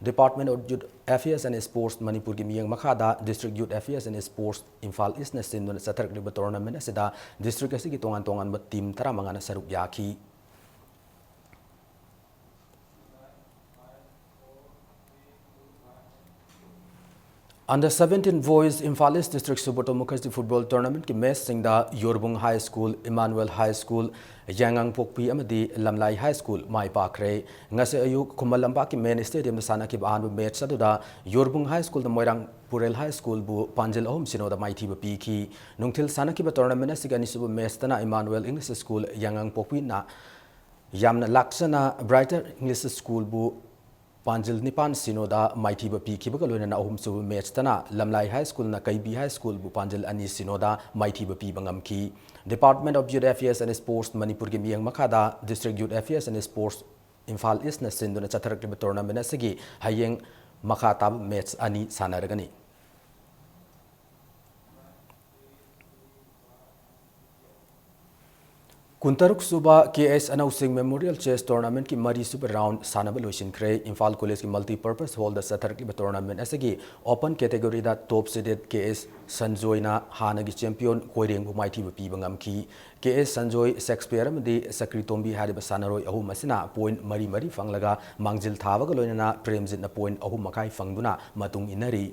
Department of Youth Affairs and Sports ꯃꯅꯤꯄꯨꯔꯒꯤ ꯃꯤꯠꯌꯦꯡ ꯃꯈꯥꯗ District Youth Affairs and Sports Imphal Eastꯅ ꯁꯤꯟꯗꯨꯅ ꯆꯠꯊꯔꯛꯂꯤꯕ tournament ꯑꯁꯤꯗ district ꯑꯁꯤꯒꯤ ꯇꯣꯉꯥꯟ ꯇꯣꯉꯥꯟꯕ team ꯇꯔꯥꯃꯉꯥꯅ ꯁꯔꯨꯛ ꯌꯥꯈꯤ꯫ Under seventeen Boys Imphal East District Subrata Mukherjee Football Tournamentꯀꯤ matchꯁꯤꯡꯗ ꯌꯣꯔꯕꯨꯡ High School, Emmanuel High School, ꯌꯥꯏꯉꯪꯄꯣꯛꯄꯤ ꯑꯃꯗꯤ ꯂꯝꯂꯥꯏ High School ꯃꯥꯏ ꯄꯥꯛꯈ꯭ꯔꯦ꯫ ꯉꯁꯤ ꯑꯌꯨꯛ ꯈꯨꯃꯟ ꯂꯝꯄꯥꯛꯀꯤ Main Stadiumꯗ ꯁꯥꯟꯅꯈꯤꯕ ꯑꯍꯥꯟꯕ match ꯑꯗꯨꯗ ꯌꯣꯔꯕꯨꯡ High Schoolꯅ ꯃꯣꯏꯔꯥꯡ ꯄꯨꯔꯦꯜ High Schoolꯕꯨ ꯄꯥꯟꯖꯜ ꯑꯍꯨꯝ ꯁꯤꯅꯣꯗ ꯃꯥꯏꯊꯤꯕ ꯄꯤꯈꯤ꯫ ꯅꯨꯡꯊꯤꯜ ꯁꯥꯟꯅꯈꯤꯕ tournament ꯑꯁꯤꯒꯤ ꯑꯅꯤꯁꯨꯕ matchꯇꯅ Emmanuel English School ꯌꯥꯏꯉꯪꯄꯣꯛꯄꯤꯅ ꯌꯥꯝꯅ ꯂꯥꯛꯆꯅ Brighter English Schoolꯕꯨ ꯄꯥꯟꯖꯤꯜ ꯅꯤꯄꯥꯟ ꯁꯤꯅꯣꯗ ꯃꯥꯏꯊꯤꯕ ꯄꯤꯈꯤꯕꯒ ꯂꯣꯏꯅꯅ ꯑꯍꯨꯝꯁꯨꯕ matchꯇꯅ ꯂꯝꯂꯥꯏ High Schoolꯅ ꯀꯩꯕꯤ High Schoolꯕꯨ ꯄꯥꯟꯖꯤꯜ ꯑꯅꯤ ꯁꯤꯅꯣꯗ ꯃꯥꯏꯊꯤꯕ ꯄꯤꯕ ꯉꯝꯈꯤ꯫ Department of Youth Affairs and Sports ꯃꯅꯤꯄꯨꯔꯒꯤ ꯃꯤꯠꯌꯦꯡ ꯃꯈꯥꯗ District Youth Affairs and Sports Imphal Eastꯅ ꯁꯤꯟꯗꯨꯅ ꯆꯠꯊꯔꯛꯂꯤꯕ tournament ꯑꯁꯤꯒꯤ ꯍꯌꯦꯡ ꯃꯈꯥ ꯇꯥꯕ match ꯑꯅꯤ ꯁꯥꯟꯅꯔꯒꯅꯤ꯫ ꯀꯨꯟꯇꯔꯨꯛ ꯁꯨꯕ ꯀꯦ ꯑꯦꯁ ꯑꯅꯧꯁꯤꯡ Memorial Chess Tournamentꯀꯤ ꯃꯔꯤ ꯁꯨꯕ round ꯁꯥꯟꯅꯕ ꯂꯣꯏꯁꯤꯟꯈ꯭ꯔꯦ꯫ ꯏꯝꯐꯥꯜ ꯀꯣꯂꯦꯖꯀꯤ multipurpose hallꯗ ꯆꯠꯊꯔꯛꯂꯤꯕ tournament ꯑꯁꯤꯒꯤ open categoryꯗ top seeded ꯀꯦ ꯑꯦꯁ ꯁꯟꯖꯣꯏꯅ ꯍꯥꯟꯅꯒꯤ champion ꯀꯣꯏꯔꯦꯡꯕꯨ ꯃꯥꯏꯊꯤꯕ ꯄꯤꯕ ꯉꯝꯈꯤ꯫ ꯀꯦ ꯑꯦꯁ ꯁꯟꯖꯣꯏ, ꯁꯦꯛꯁꯄꯤꯌꯔ ꯑꯃꯗꯤ ꯁꯀ꯭ꯔꯤꯇꯣꯝꯕꯤ ꯍꯥꯏꯔꯤꯕ ꯁꯥꯟꯅꯔꯣꯏ ꯑꯍꯨꯝ ꯑꯁꯤꯅ point ꯃꯔꯤ ꯃꯔꯤ ꯐꯪꯂꯒ ꯃꯥꯡꯖꯤꯜ ꯊꯥꯕꯒ ꯂꯣꯏꯅꯅ ꯄ꯭ꯔꯦꯝꯖꯤꯠꯅ point ꯑꯍꯨꯝ ꯃꯈꯥꯏ ꯐꯪꯗꯨꯅ ꯃꯇꯨꯡ ꯏꯟꯅꯔꯤ꯫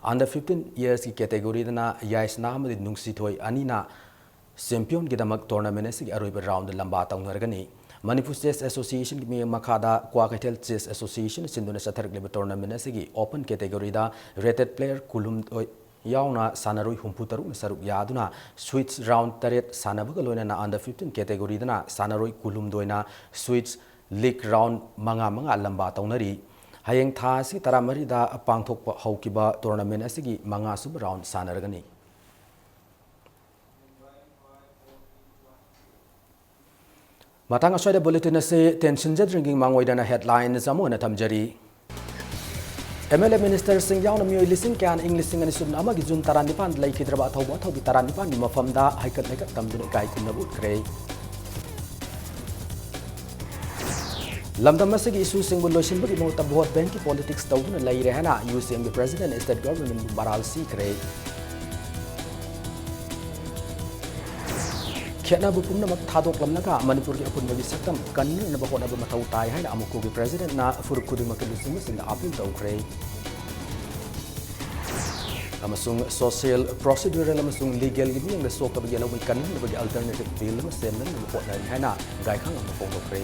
Under fifteen yearsꯀꯤ categoryꯗꯅ ꯌꯥꯏꯁꯅꯥ ꯑꯃꯗꯤ ꯅꯨꯡꯁꯤꯊꯣꯏ ꯑꯅꯤꯅ championꯒꯤꯗꯃꯛ tournament ꯑꯁꯤꯒꯤ ꯑꯔꯣꯏꯕ roundꯗ ꯂꯝꯕꯥ ꯇꯧꯅꯔꯒꯅꯤ꯫ ꯃꯅꯤꯄꯨꯔ Chess Associationꯒꯤ ꯃꯤꯠꯌꯦꯡ ꯃꯈꯥꯗ ꯀ꯭ꯋꯥꯀꯩꯊꯦꯜ Chess Association ꯁꯤꯟꯗꯨꯅ ꯆꯠꯊꯔꯛꯂꯤꯕ tournament ꯑꯁꯤꯒꯤ open categoryꯗ rated player ꯀꯨꯟꯍꯨꯝꯗꯣꯏ ꯌꯥꯎꯅ ꯁꯥꯟꯅꯔꯣꯏ ꯍꯨꯝꯐꯨ ꯇꯔꯨꯛꯅ ꯁꯔꯨꯛ ꯌꯥꯗꯨꯅ Switch round ꯇꯔꯦꯠ ꯁꯥꯟꯅꯕꯒ ꯂꯣꯏꯅꯅ under fifteen categoryꯗꯅ ꯁꯥꯟꯅꯔꯣꯏ ꯀꯨꯟꯍꯨꯝꯗꯣꯏꯅ Switch league round ꯃꯉꯥ ꯃꯉꯥ ꯂꯝꯕꯥ ꯇꯧꯅꯔꯤ꯫ ꯍꯌꯦꯡ ꯊꯥ ꯑꯁꯤ ꯇꯔꯥꯃꯔꯤꯗ ꯄꯥꯡꯊꯣꯛꯄ ꯍꯧꯈꯤꯕ tournament ꯑꯁꯤꯒꯤ ꯃꯉꯥ ꯁꯨꯕ round ꯁꯥꯟꯅꯔꯒꯅꯤ꯫ ꯃꯇꯥꯡ ꯑꯁ꯭ꯋꯥꯏꯗ bulletin ꯑꯁꯤ ꯇꯦꯟꯁꯤꯟꯖꯗ꯭ꯔꯤꯉꯩ ꯃꯥꯡꯑꯣꯏꯗꯅ headlines ꯑꯃꯨꯛ ꯍꯟꯅ ꯊꯝꯖꯔꯤ꯫ ꯑꯦꯝ ꯑꯦꯜ ꯑꯦ minister ꯁꯤꯡ ꯌꯥꯎꯅ ꯃꯤꯑꯣꯏ ꯂꯤꯁꯤꯡ ꯀꯌꯥꯅ ꯏꯪ ꯂꯤꯁꯤꯡ ꯑꯅꯤ ꯁꯨꯞꯅ ꯑꯃꯒꯤ June ꯇꯔꯥꯅꯤꯄꯥꯟꯗ ꯂꯩꯈꯤꯗ꯭ꯔꯕ ꯑꯊꯧꯕ ꯑꯊꯧꯕꯤ ꯇꯔꯥꯅꯤꯄꯥꯟꯒꯤ ꯃꯐꯝꯗ ꯍꯩꯀꯠ ꯂꯩꯀꯠ ꯇꯝꯗꯨꯅ ꯏꯀꯥꯏ ꯈꯨꯝꯅꯕ ꯎꯠꯈ꯭ꯔꯦ꯫ ꯂꯝꯗꯝ ꯑꯁꯤꯒꯤ issue ꯁꯤꯡꯕꯨ ꯂꯣꯏꯁꯤꯟꯕꯒꯤ ꯃꯍꯨꯠꯇ vote bankꯀꯤ politics ꯇꯧꯗꯨꯅ ꯂꯩꯔꯦ ꯍꯥꯏꯅ ꯌꯨ ꯁꯤ ꯑꯦꯝꯒꯤ presidentꯅ state governmentꯕꯨ ꯃꯔꯥꯜ ꯁꯤꯈ꯭ꯔꯦ꯫ ꯈꯦꯠꯅꯕ ꯄꯨꯝꯅꯃꯛ ꯊꯥꯗꯣꯛꯂꯝꯂꯒ ꯃꯅꯤꯄꯨꯔꯒꯤ ꯑꯄꯨꯟꯕꯒꯤ ꯁꯛꯇꯝ ꯀꯟꯅꯅꯕ ꯍꯣꯠꯅꯕ ꯃꯊꯧ ꯇꯥꯏ ꯍꯥꯏꯅ ꯑꯃꯨꯛꯀꯨꯒꯤ presidentꯅ ꯐꯨꯔꯨꯞ ꯈꯨꯗꯤꯡꯃꯛꯀꯤ ꯂꯨꯆꯤꯡꯕꯁꯤꯡꯗ appeal ꯇꯧꯈ꯭ꯔꯦ꯫ ꯑꯃꯁꯨꯡ social, procedural ꯑꯃꯁꯨꯡ legalꯒꯤ ꯃꯤꯠꯌꯦꯡꯗ ꯁꯣꯛꯇꯕ ꯌꯦꯜꯍꯧꯃꯤ ꯀꯟꯅꯅꯕꯒꯤ alternative bill ꯑꯃ ꯁꯦꯝꯅꯅꯕ ꯍꯣꯠꯅꯔꯤ ꯍꯥꯏꯅ ꯒꯥꯏꯈꯥꯡ ꯑꯃ ꯐꯣꯡꯗꯣꯛꯈ꯭ꯔꯦ꯫